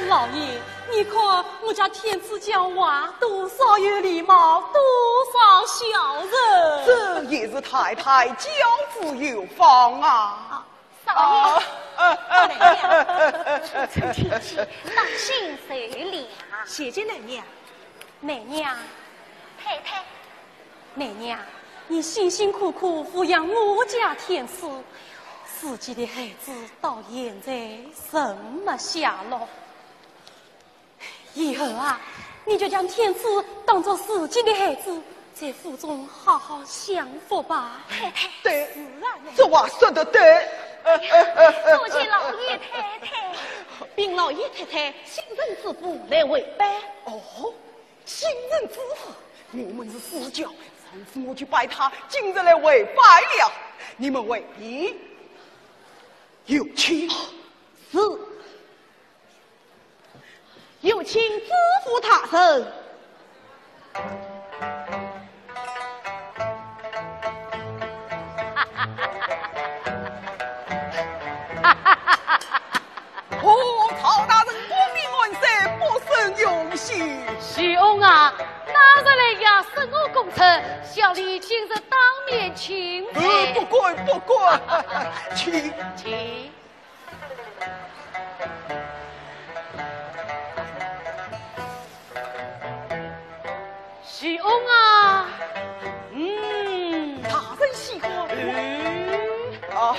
老爷，你看我家天赐讲话多少有礼貌，多少孝顺。这也是太太教子有方啊。啊，少爷，啊，啊，啊，来了，初春天气，当心受凉。谢谢奶娘。奶娘。太太。 奶娘，你辛辛苦苦抚养我家天赐，自己的孩子到现在仍没下落。以后啊，你就将天赐当作自己的孩子，在府中好好享福吧。太太。对，是啊，这话说得对。多谢老爷太太。禀老爷太太，新任知府来回禀。哦， 新任知府，我们是私交，上次我去拜他，今日来回拜了。你们回禀。有请。是。有请知府大人。你今日当面请罪。呃，不敢，不敢。请。请。徐翁啊，嗯。大人喜欢。嗯。啊，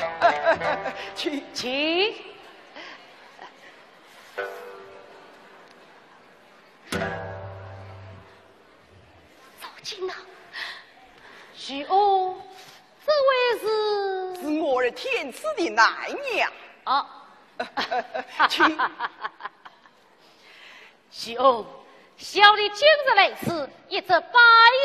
请。请。 走近了。徐翁，这位是？是我儿天赐的奶娘。啊。请。徐翁，小弟今日来此，一则拜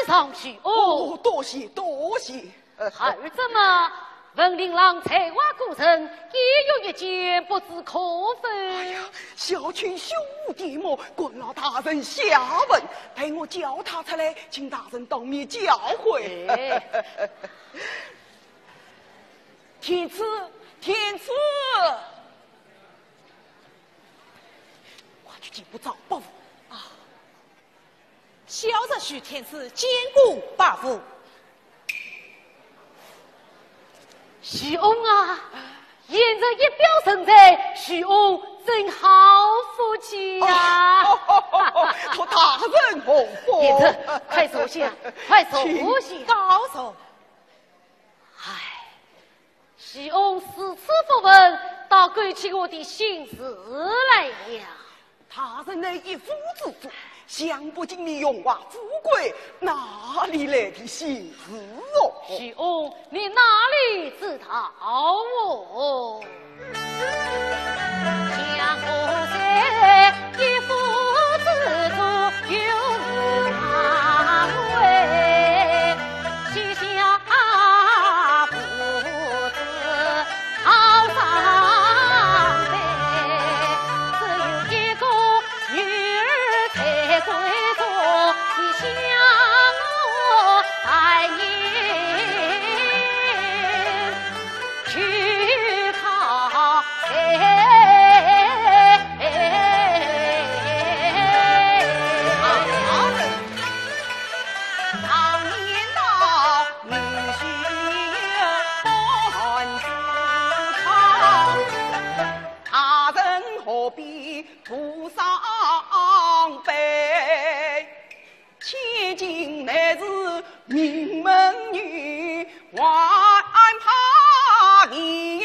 上徐翁。哦，多谢，多谢。 还有这么，闻令郎才华过人，既有一见，不知可否？哎呀，小婿胸无点墨，敢劳大人下问，待我叫他出来，请大人当面教诲。哎。天赐，天赐，快去进屋找伯父。啊。 小侄许天赐见过伯父。徐翁啊，贤侄一表人才，徐翁真好福气呀。哦，哦，哦，哦，托大人洪福。贤侄，快坐下，快坐下。请。告坐。唉， 徐翁如此福分，倒勾起我的心事来了。大人乃一夫之主，想不尽你荣华富贵，哪里来的心事哦？徐翁，你哪里知道哦？ 千金乃是名门女，还怕你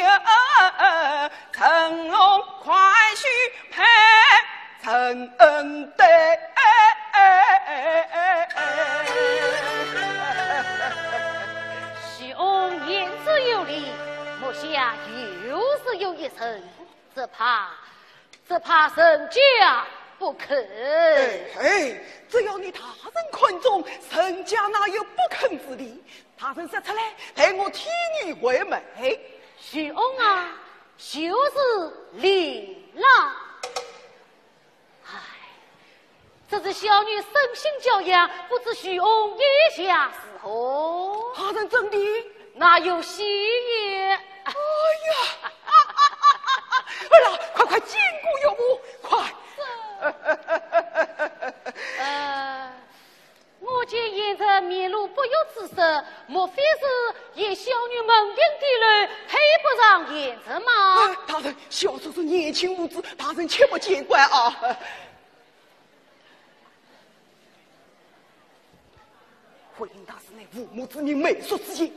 乘龙快婿配陈登对。徐翁言之有理，目下又是有一人，只怕 只怕人家不肯。哎，哎，只要你大人看中，人家哪有不肯之理？大人说出来，待我替你回媒。徐翁啊，就是令郎。唉，这是小女生性娇养，不知徐翁意下如何？大人真的？ 哪有戏言？哎呀，儿啊，快快见过岳父，快！呃，我见贤侄面露不悦之色，莫非是嫌小女门庭低賤，配不上贤侄吗？哎，大人，小侄是年轻无知，大人切莫见怪啊。 回禀大人，乃父母之命，媒妁之言，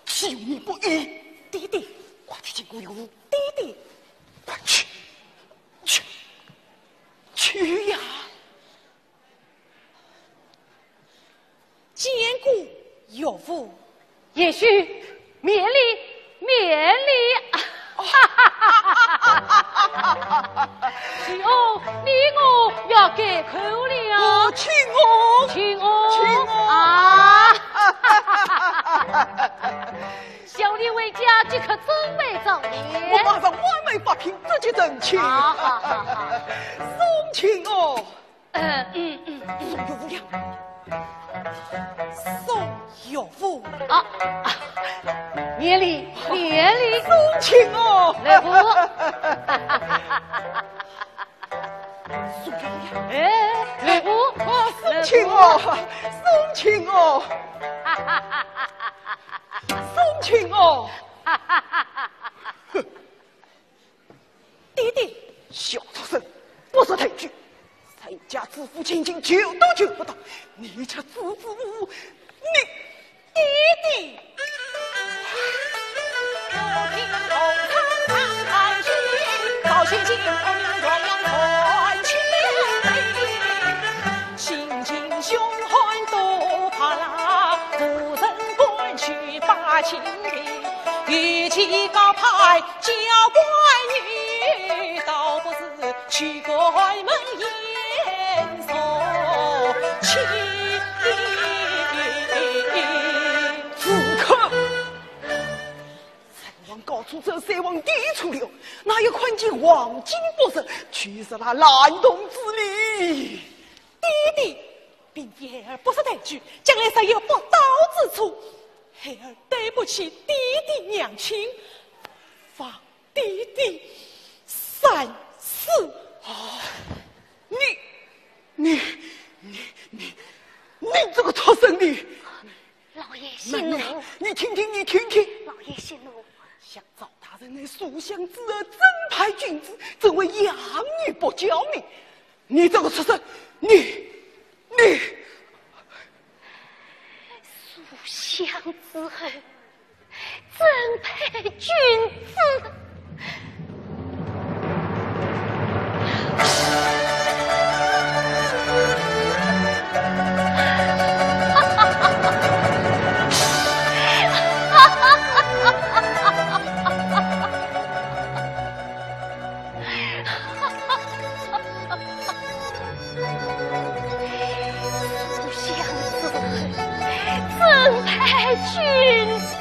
岂容你不依？爹爹，快去见过岳父。爹爹，快去，去，去呀！见过岳父。贤婿，免礼，免礼。徐翁，你我要改口了。哦，请哦，请哦，请哦。啊！小弟回家即刻准备早礼。我马上完媒发聘，直接成亲。好，好，好，好。送亲哦。 呃，嗯，嗯，嗯。送岳父呀。送岳父。啊，啊，免礼，免礼。送亲哦。来福。送岳父呀。哎，来福。啊，送亲哦，来福。送亲哦。亲哦。爹爹。小畜生，不识抬举，人家知府千金救都救不到，你却支支吾吾，你……爹爹。住口！ 吴王高祖走，三王第一出了，哪有看见黄金不认，就是那烂铜子哩。爹爹，并非孩儿不识抬举，将来若有不到之处，孩儿对不起爹爹娘亲，望爹爹三思。啊，你，你，你，你，你这个畜生，你！ 老爷息怒。你，你听听，你听听。老爷息怒。想赵大人乃书香之后，正派君子，怎会养女不教呢？你这个畜生，你，你……书香之后，正派君子。书香之后，正派君子。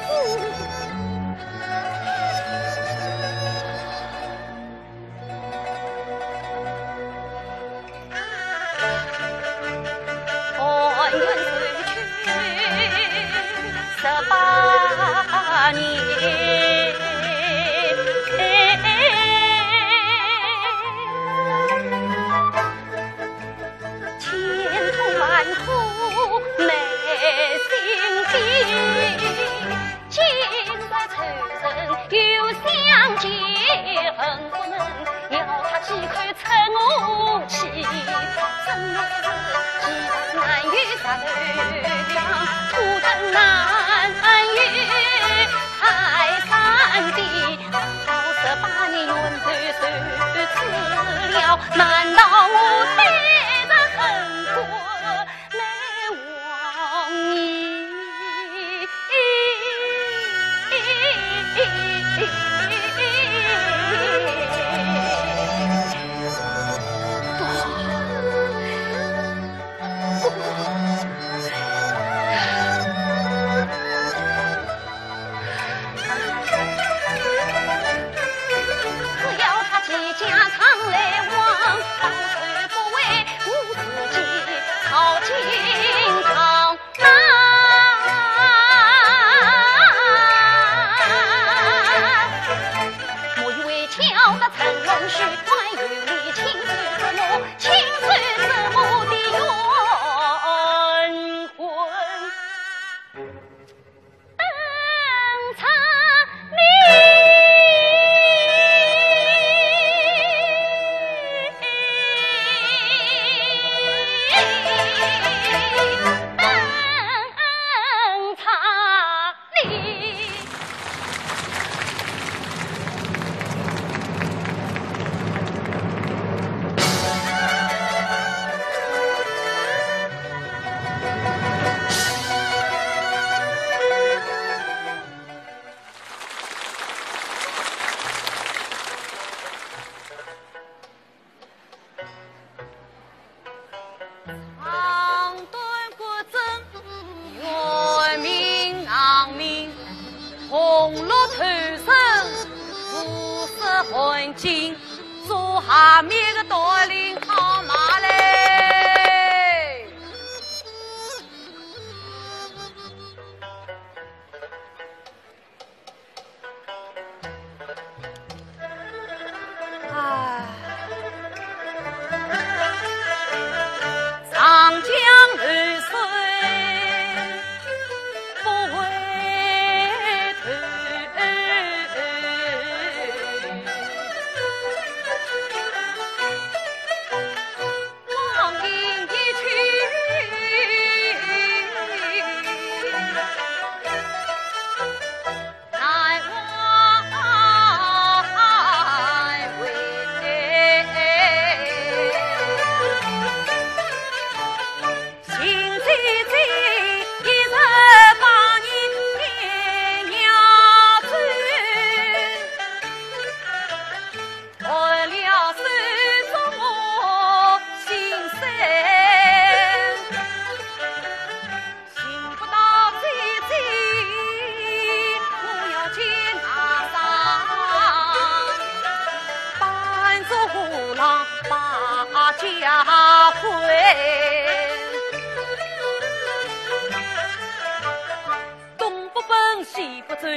出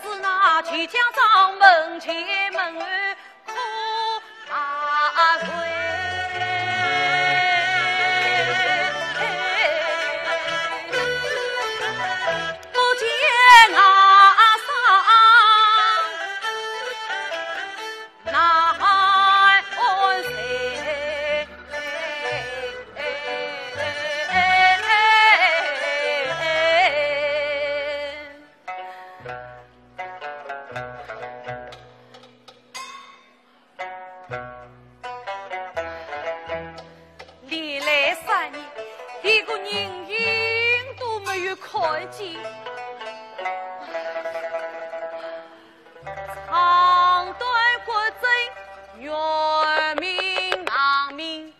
子那齐家掌门前门口啊回。不见啊上。 难安谁。连来三日，一个人影都没有看见。 长短骨针，圆明囊明，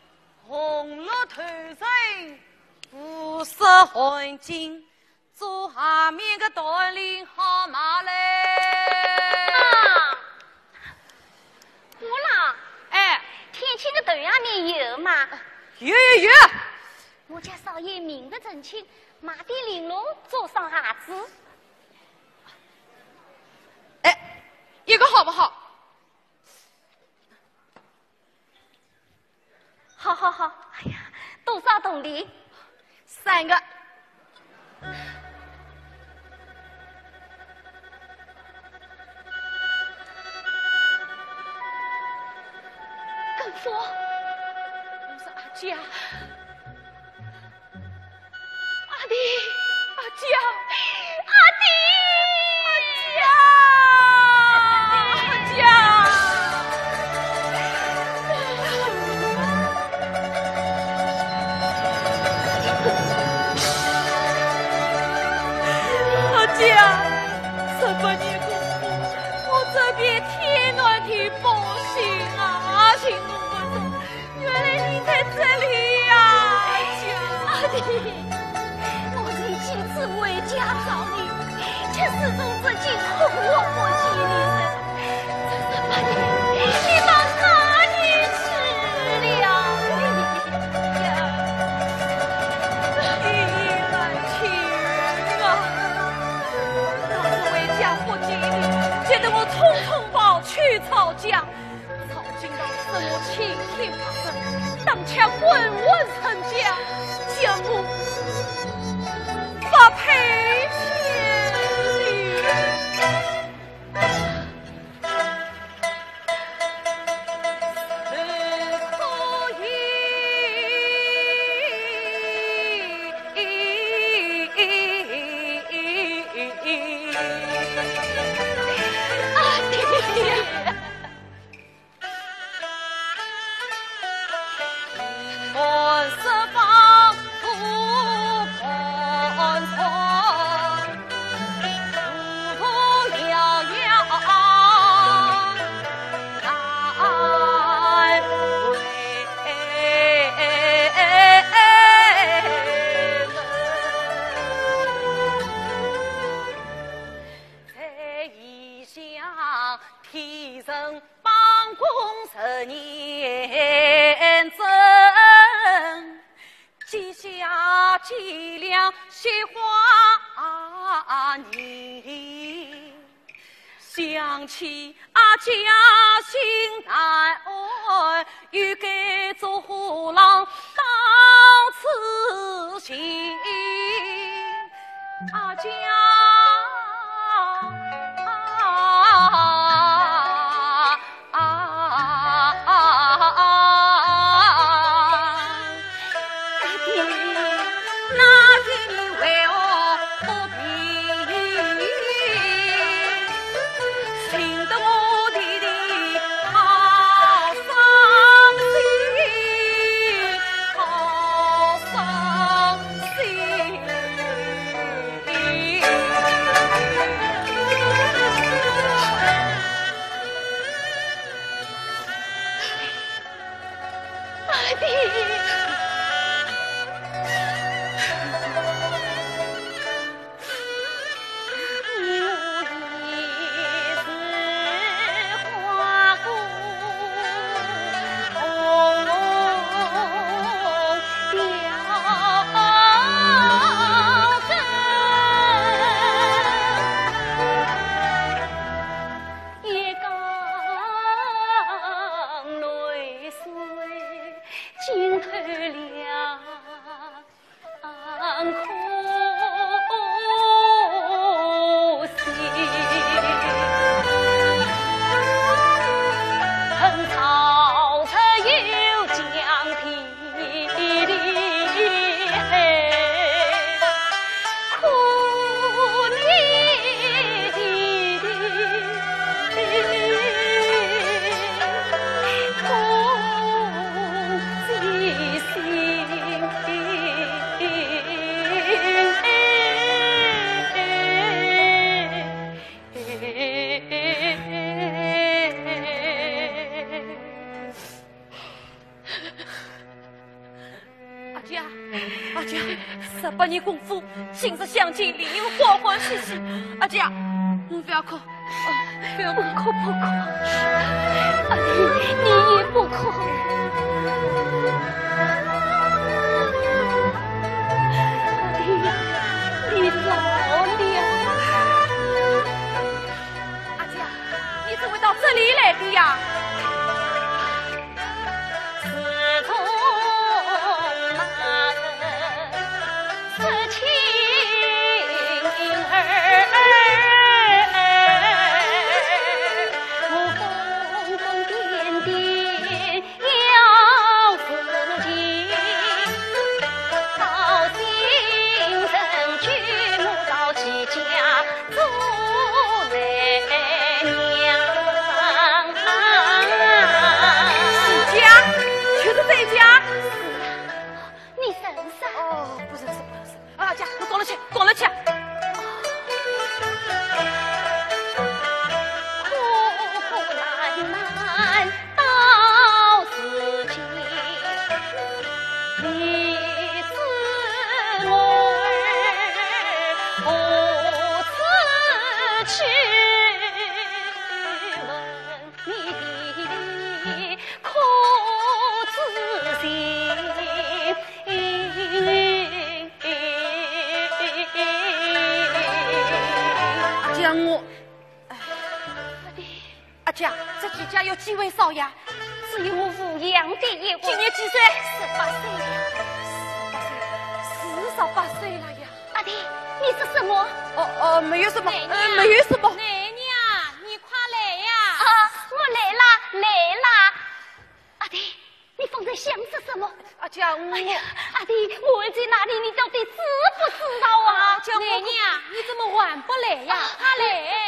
红绿头绳，五色汗巾，做下面个道理好吗嘞？啊，我啦，哎，天气个头下面有嘛？有有有。我家少爷明白正清，买点绫罗做双鞋子。 哎，一个好不好？好好好，哎呀，多少铜钿？三个。跟风。我说阿姐啊， 阿弟，阿姐，阿弟，阿姐，阿姐。阿姐，十八年过后，我这边天南地北寻啊，寻侬不着。 原来你在这里呀，阿姐。阿弟，我曾几次回家找你，却始终只见哭哭啼啼声。这十八年，你到哪里去了呀？你呀，你难去啊！我是回家不见你，只得我匆匆跑去曹家。 曹金堂说我青天发生，当场滚滚成家，将我发配千里。在异乡天成 帮工十年整，稷下脊梁雪花泥。想起啊，家乡难安，又该作何浪当此行。 阿姐啊，啊，啊，啊，啊，啊。阿爹，那天你为何不平？ 寻得我弟弟好伤心，好伤心。你功夫，今日相见，理应欢欢喜喜。阿姐，你不要哭，哦，不要哭。不哭，不哭。阿弟，你也不哭。阿弟呀，你老了。阿姐，你怎么到这里来的呀？ 是家，就是这家。你认识？哦，不认识，不认识。啊，家，我过了去，过了去。 阿姐，我，哎，阿姐，这几家有几位少爷？只有我武阳的一个。今年几岁？十八岁了。十八岁，四十八岁了呀。阿弟，你说什么？哦，哦，没有什么，奶娘，呃，没有什么。奶娘，你快来呀！啊，我来啦，来啦。阿弟， 你方才想说什么？阿姐，我，哎呀，阿弟，我儿在哪里？你到底知不知道啊？阿姐，我，奶娘，你怎么还不来呀？啊，快来！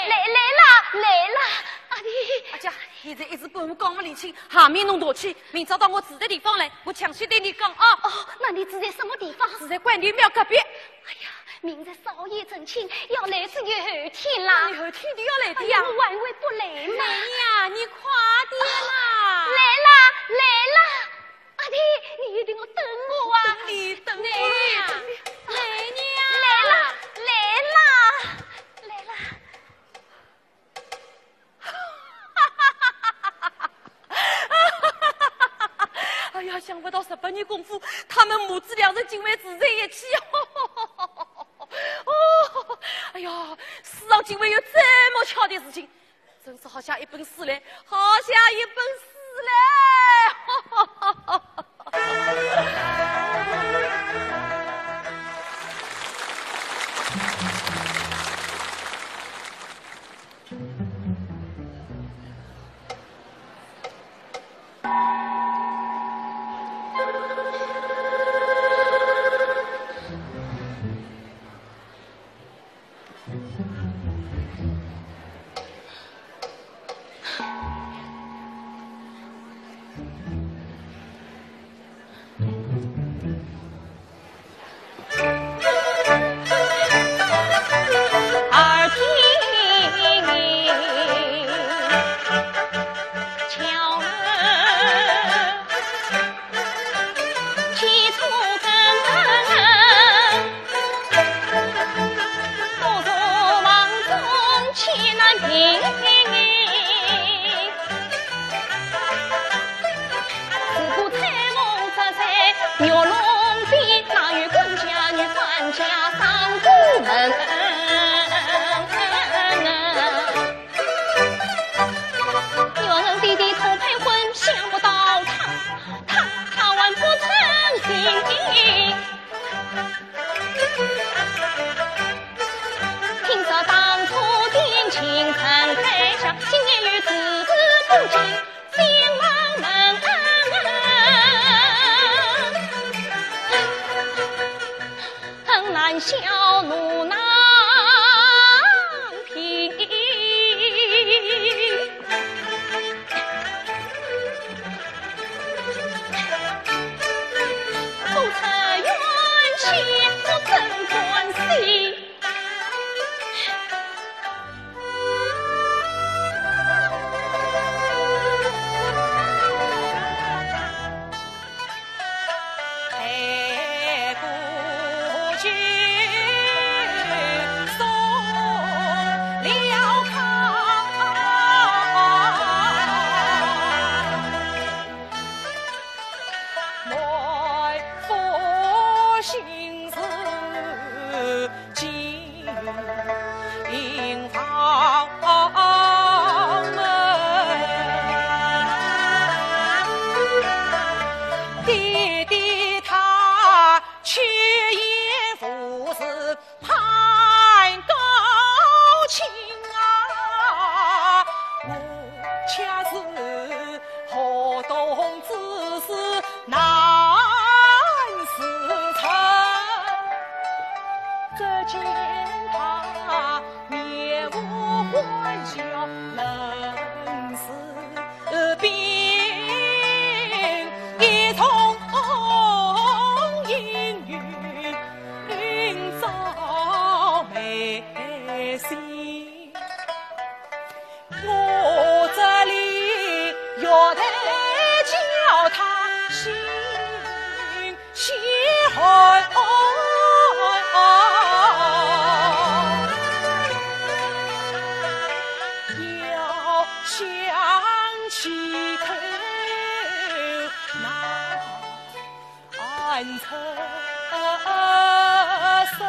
来，来啦，来啦，阿弟。阿姐，现在一时半会讲不理清，下面侬大气，明朝到我住的地方来，我详细对你讲啊。哦，那你住在什么地方？住在关帝庙隔壁。哎呀， 明日少爷成亲，要来是有后天啦。你后天就要来的呀？哎呀，我还会不来吗？奶娘，你快点啦！来啦，来啦！阿弟，你一定要等我啊！你等我。奶娘，奶娘。来啦，来啦，来啦！ 哎呀，想不到十八年功夫，他们母子两人竟会住在一起。哦，哎呀，世上竟会有这么巧的事情，真是好写一本书嘞，好写一本书嘞。我这里要得叫他心心寒，要想起口难成声。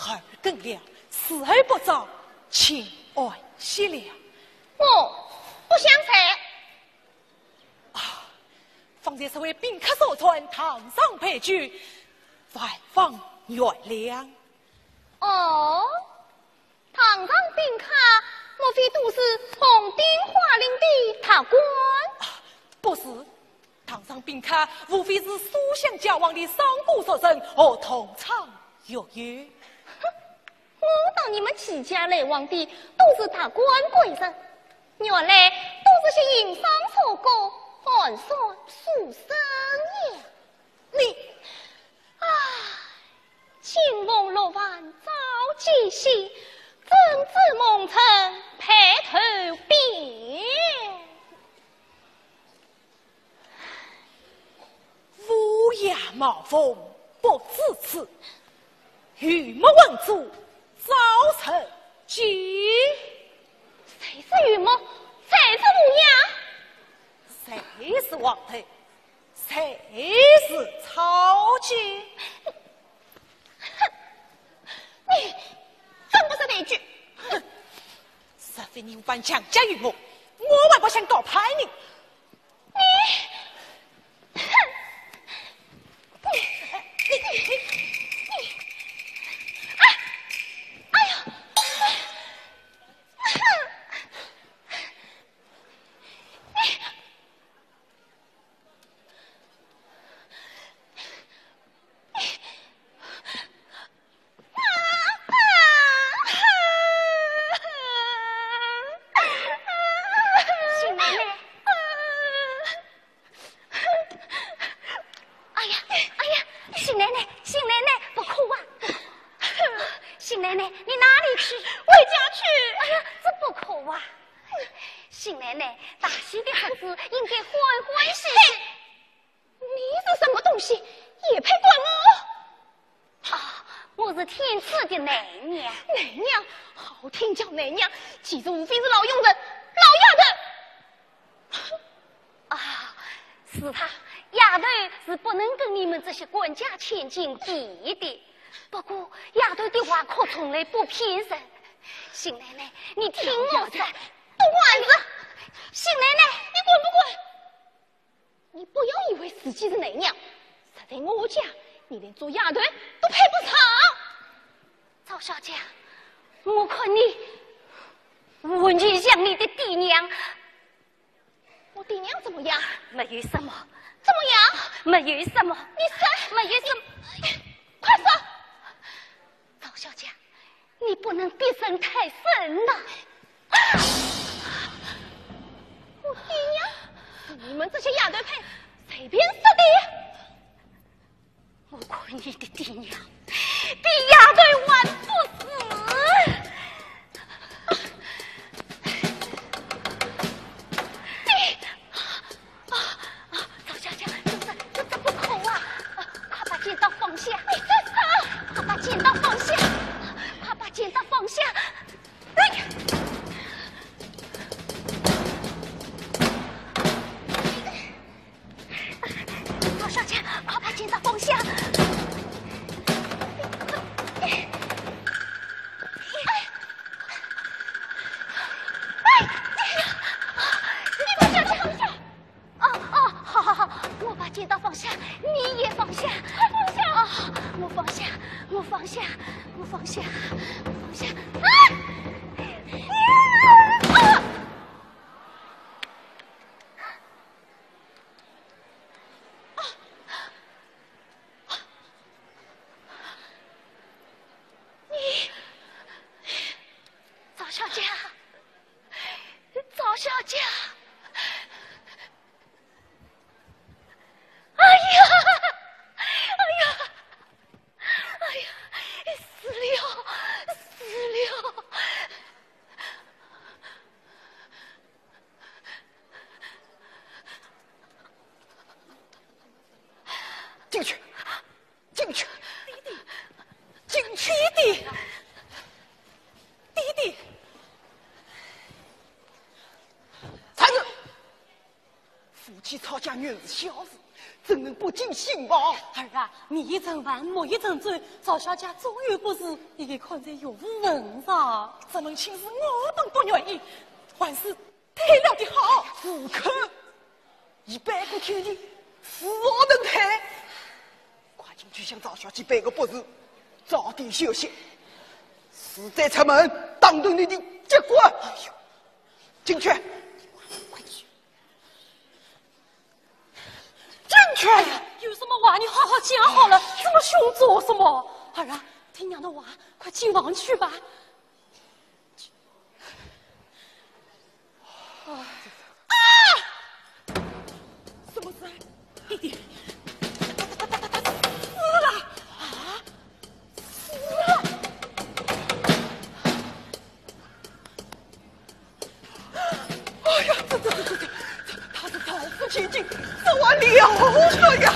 二更了，伺候不着，请安歇了。我不想睡。啊，方才是为宾客所传，堂上陪酒，万望原谅。哦，堂上宾客，莫非都是红顶花翎的大官？啊，不是，堂上宾客无非是书香交往的商贾俗人和同窗学友。哼，我当你们齐家来往的都是达官贵人，原来都是些行商炒股、寒酸书生呀。你，唉，金凤落饭早几息，怎知梦成白头变。 乌鸦冒风不知耻，鱼目混珠早成精。谁是鱼目？谁是乌鸦？谁是黄头？谁是草芥？哼，你真不识抬举。哼，若非你无法强加于我，我还不想告拍你。 你，哼，你，你，你，哎，哎呦，哎，哼，你，你。 邢奶奶。哎呀，哎呀，邢奶奶，邢奶奶，不哭啊！邢奶奶，你哪里去？回家去。哎呀，这不哭啊！邢奶奶，大喜的日子应该欢欢喜喜。 你是什么东西，也配管我？啊，我是天赐的奶娘。奶娘？好听叫奶娘，其实无非是老佣人、老丫头。啊，是她，丫头是不能跟你们这些官家千金比的。不过，丫头的话可从来不骗人。邢奶奶，你听我说。丫头，都管着。邢奶奶，你滚不滚？ 你不要以为自己是奶娘，实在我讲，你连做丫头都配不上。赵小姐，我看你无女像你的爹娘。我爹娘怎么样？没有什么。怎么样？没有什么。你说。没有什么。快说！赵小姐， 你不能逼人太甚呐。我爹娘是你们这些丫头配，随便说的。我看你的爹娘比丫头还不如。你，啊，啊，赵小姐，这，这，这，这不可啊！啊，快把剪刀放下！你这是？快把剪刀放下！快把剪刀放下！哎呀！赵小姐，快把剪刀放下！哎，哎，哎，你把剪刀放下！ 哦，哦，好，好，好，我把剪刀放下，你也放下。快放下！哦，我放下，我放下，我放下，我放下。啊！啊！小姐，哎呀，哎呀，哎呀，死了，死了！进去，进去，进去！爹爹，爹爹，站住！夫妻吵架原是小事，怎能不经兴吧？儿啊，你一阵饭，我一阵酒，赵小姐纵有不是，也看在岳父份上。这门亲事我本不愿意，还是 退了的好。住口！一百个天地，死活能退？快进去向赵小姐赔个不是，早点休息。死再出门，当头你的结果。哎呦，进去，快去，进去！哎呀，有什么话你好好讲好了，这么凶做什么？儿啊，听娘的话，快进房去吧。 啊！什么事？爹爹，死了！啊，死了！哎呀，这这这这这，他是造福千金，这还了得呀！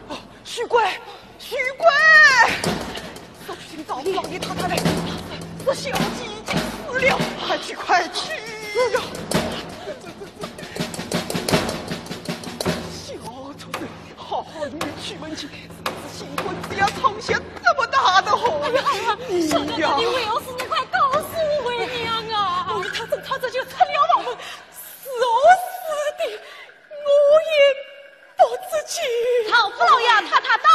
哦，许贵，许贵！ 速去寻赵老爷太太来，这小姐已经死了，快去，快去呀！小畜生，好好女娶文妻，怎么是新婚只要闯下这么大的祸？哎呀，哎呀，你呀，小姐，你为何事？你快告诉为娘啊！我与他争吵，这就出了王门，是何死的，我也 不知情。赵府老爷太太到。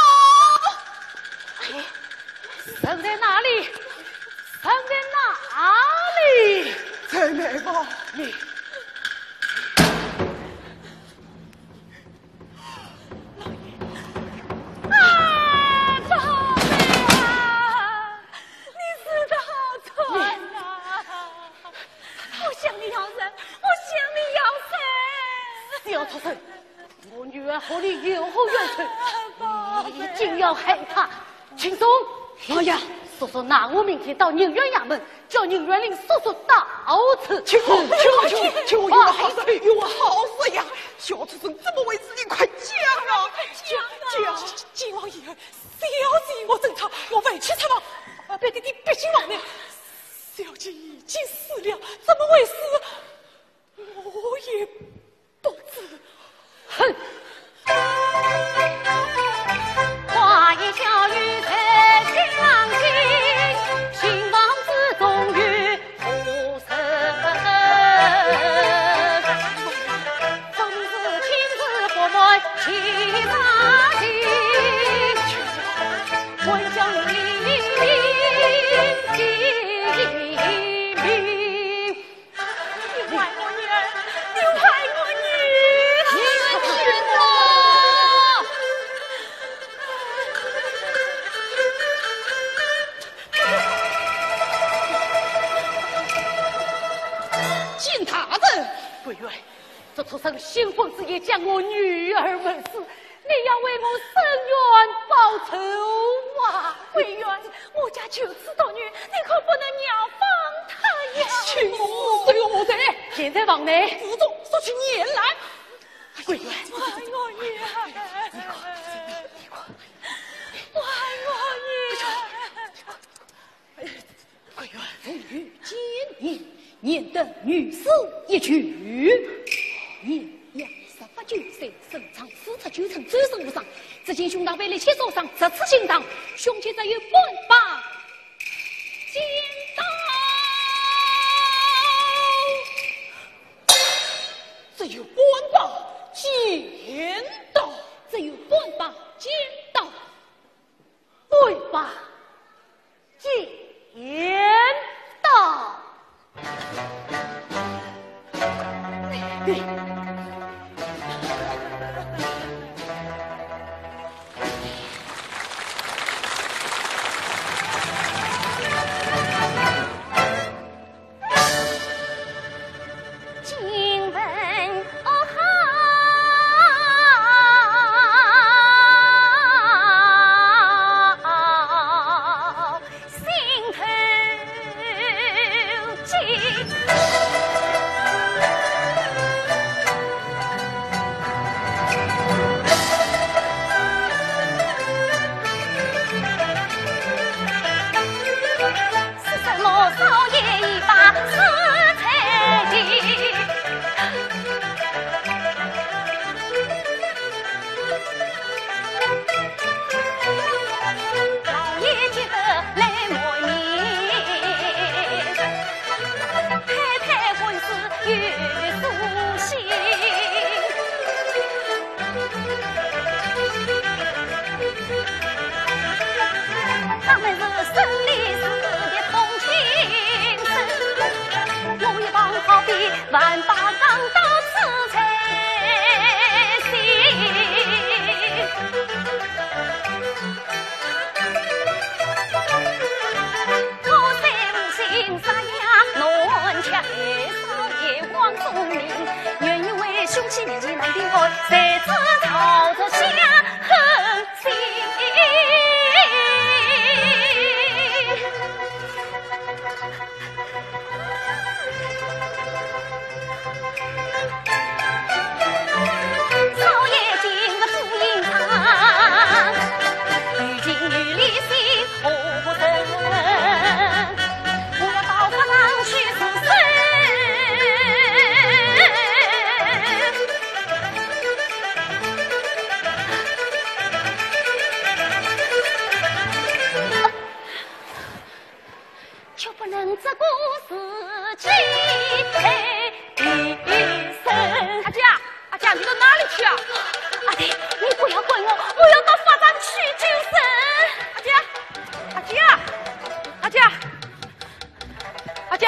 哎，人在哪里？人在哪里？在内房里。老爷。啊，赵府啊，你死得好惨呐！我向你要罪，我向你要罪。小畜生， 我女儿和你有何冤仇？你一定要害她。秦松，老爷，速速拿我明天到宁远衙门，叫宁远令速速到此。秦王，秦王，秦王，秦王，有何好说，有何好说呀？小畜生怎么回事？你快讲啊！快讲啊！讲！秦王爷，小姐我争吵，我回去吃饭，被爹爹逼进房来。小姐已经死了，怎么回事？我也 不知。哼！你害我女儿，你害我女儿，你害我！金大人，桂圆，这畜生新婚之夜将我女儿谋死， 你要为我伸冤报仇啊！桂圆，我家就此独女，你可不能饶放她呀！秦王，死罪何罪？现在房内。府中，速去严拦。桂圆，我爱我女儿，我爱我女儿。 桂圆，父女见面，言得女死一具。年方十八九岁，身长四尺九寸，周身无伤。只见胸大背肋，七尺上，直刺心脏，胸前只有半把尖刀。只有半把尖刀。只有半把尖刀。 对吧？见到。今闻哦好，心头急。 是什么少爷一把私财的？老爷急得泪满面，太太婚事有数心。 他们是生离死别同情深，我一旁好比万把钢刀刺在心。我虽无心杀呀，难却少爷王宗明，原因为兄妻离难定案，谁知道这下 少爷今日不隐藏，有情有理心何不成？我要到法场去自首。 就不能这个时机配一声。阿姐，阿姐，你到哪里去啊？阿弟，你不要管我，我要到法场去救人。阿姐，阿姐，阿姐，阿姐，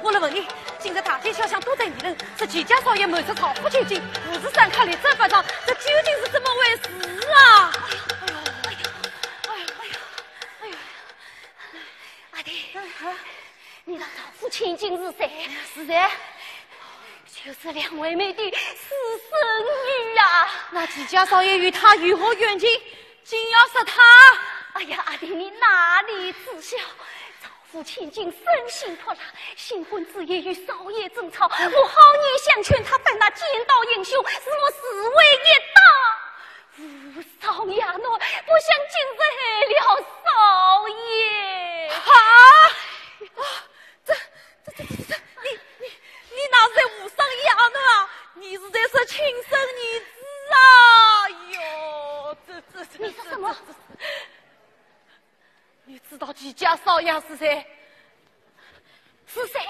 我来问你，今日大街小巷都在议论，说齐家少爷谋杀曹府千金，父子三客力斩法场，这究竟是怎么回事啊？哎呦，哎呦，哎呦，哎呦，哎呦！ 阿弟，啊？你道曹府千金是谁？是谁？就是两位妹的私生女啊！那齐家少爷与她有何冤情，竟要杀她？哎呀，阿弟，你哪里知晓？曹府千金生性泼辣，新婚之夜与少爷争吵，我好言相劝她，反那奸盗淫凶，使我自刎一刀。 无伤衙内，不想今日害了少爷。哈？啊，这，这，这，这，这，你，你，你哪是在无伤衙内啊？你是在说亲生儿子啊？哟，这，这，这，你说什么？这，这，这，你知道齐家少爷是谁？是谁？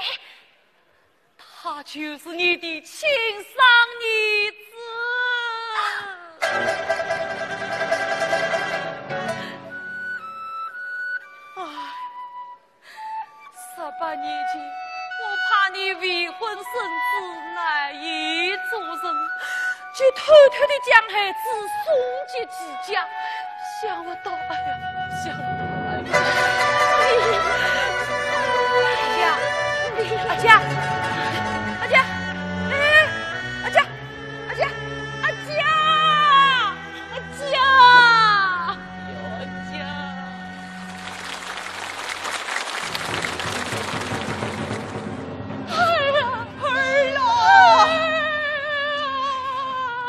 他就是你的亲生儿子。唉，十八年前，我怕你未婚生子难以做人， 就偷偷地将孩子送给齐家，想不到，哎呀，想不到，哎呀，哎呀，阿姐，阿姐，哎，阿姐，阿姐，阿姐，阿姐，哎呀，阿姐。 儿啊，儿啊！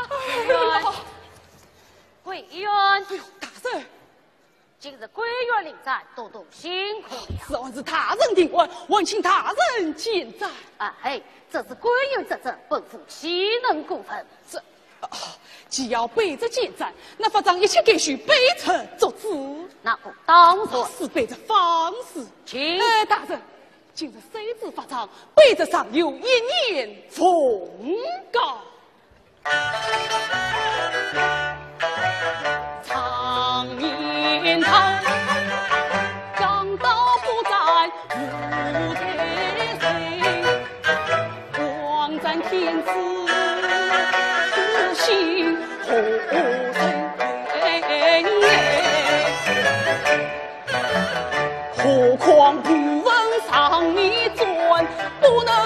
桂圆，桂圆。哎呦，大人！今日桂圆临斩，多多辛苦了。此案是大人定案，还请大人见斩。哎，这是桂圆之责，本府岂能过问？这，啊，既要卑职见斩，那法场一切该须卑职做主。那个当然。是卑职放肆。请。哎，大人， 今日虽至法场，卑职尚有一言奉告。常言道，钢刀不斩无罪人，枉斩天子，诛心何成？ 何况不问常理转，不能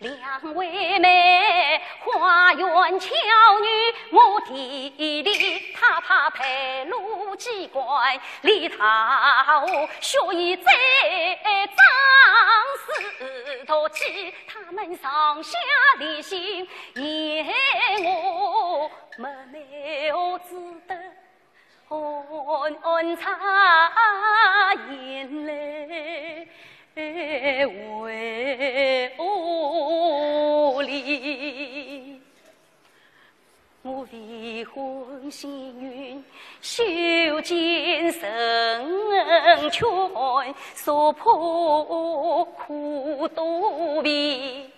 两位妹，花园巧女，我弟弟他怕排路机关，里头学艺最张，是徒弟他们上下离心，嫌我们没有子德。 寒寒茶饮来为何离？我未婚先孕，受尽成全，所迫苦多病。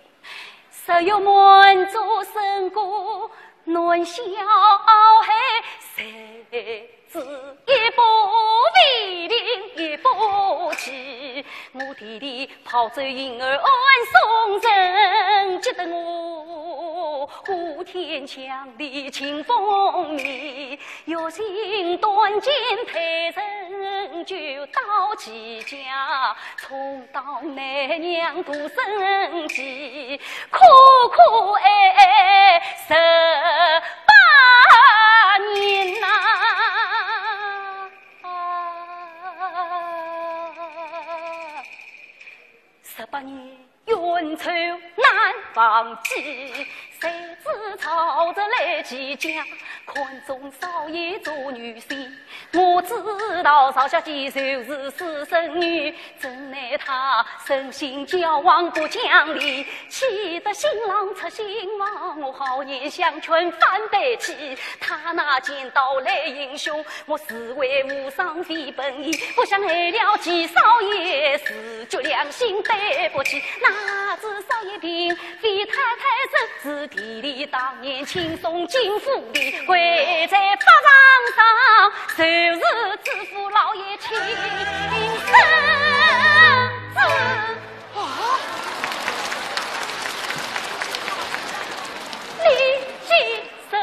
十月满足生过，男小孩，谁知一步未平一步棋。我弟弟跑走，因而暗送人，急得我呼天抢地庆风迷。 月尽短见陪人酒，到齐家重当奶娘度生计，苦苦哀哀十八年呐。 十八年冤仇难忘记，谁知曹植来齐家，看中少爷做女婿。我知道曹小姐就是私生女，怎奈她存心交往不讲理，气得新郎出新房，我好言相劝反被气。她那尖刀来行凶， 我自谓无伤非本意，不想害了齐少爷，自觉良心对不起。哪知少爷并非太太人，是弟弟当年亲送进府的，跪在法场上，就是知府老爷亲身之。啊！你既然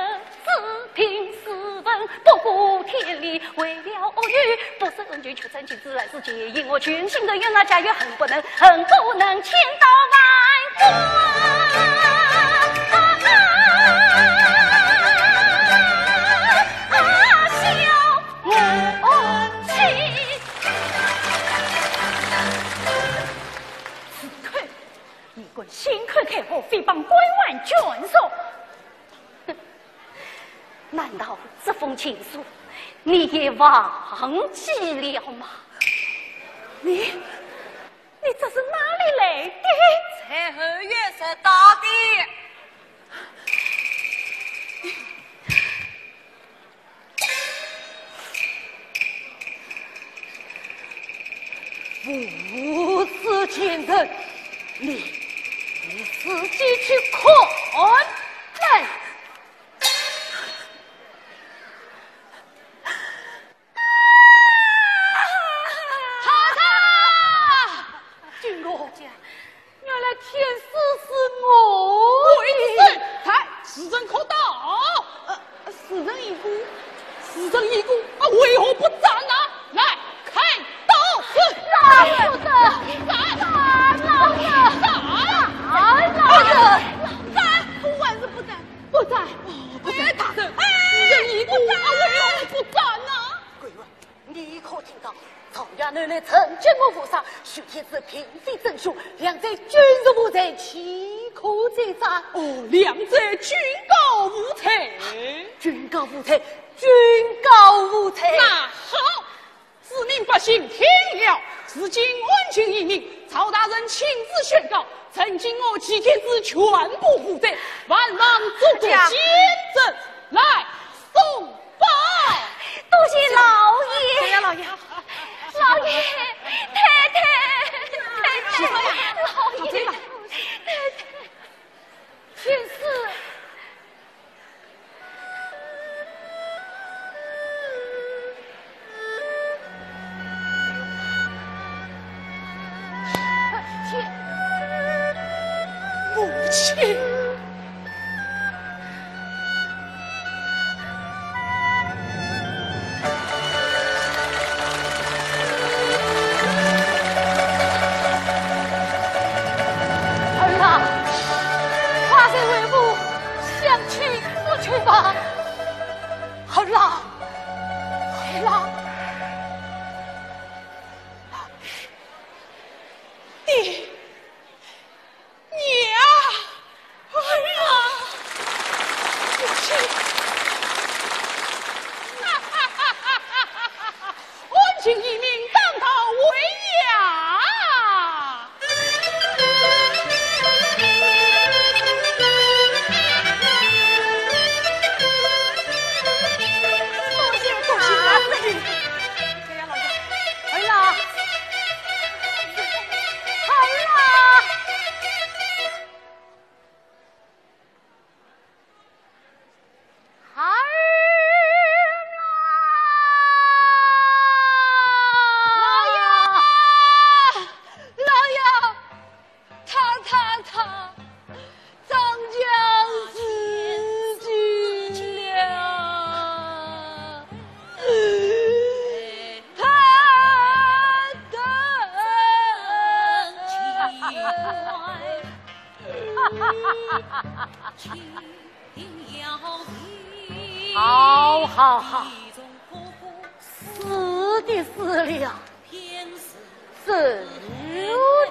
子凭私文，不顾天理，为了儿女，不思恩仇，却成情子，来世结义。我全心的愿那佳缘，恨不能，恨不能迁到万国啊！啊，小母亲。此刻，你敢信口开河，诽谤官员眷属？ 难道这封情书你也忘记了吗？你，你这是哪里来的？在后院拾到的。 无事见人，你，你自己去看来。太太！金哥， 原来天师是我的。贵人在，时辰可到。呃，时辰已过。时辰已过，啊，为何不斩啊？来，开刀！老夫子，斩！老夫子，斩！老夫子，斩！不斩是不斩？不斩。哦，不斩。哎，大人，哎，时辰已过，啊，为何不斩啊？贵人， 你可听到？赵衙内曾经我无伤，许天子并非真凶，两者均是无罪，岂可再斩？哦，两者均告无罪。均告无罪，均告无罪。那好，市民百姓听了，如今案情已明，赵大人亲自宣告，曾经我许天子全部无罪，万望做个见证。来，送 报。多谢老爷。谢谢老爷。老爷，太太，太太，老爷，太太，天师。 母亲。儿啊，去，我去吧。儿啊，儿啊，爹，娘，儿啊，我去。安庆一名当道回呀！多谢，多谢。哎呀，老爷，儿啊，儿啊！ 孩儿啊！老爷，老爷，他他他，张家自尽了。他的好，好，好，死的死了，走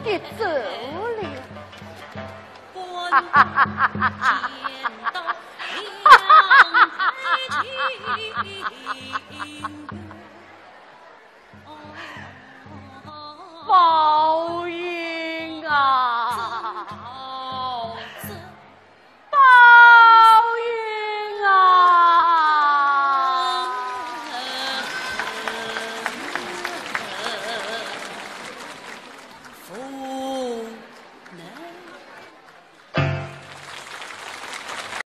的走了。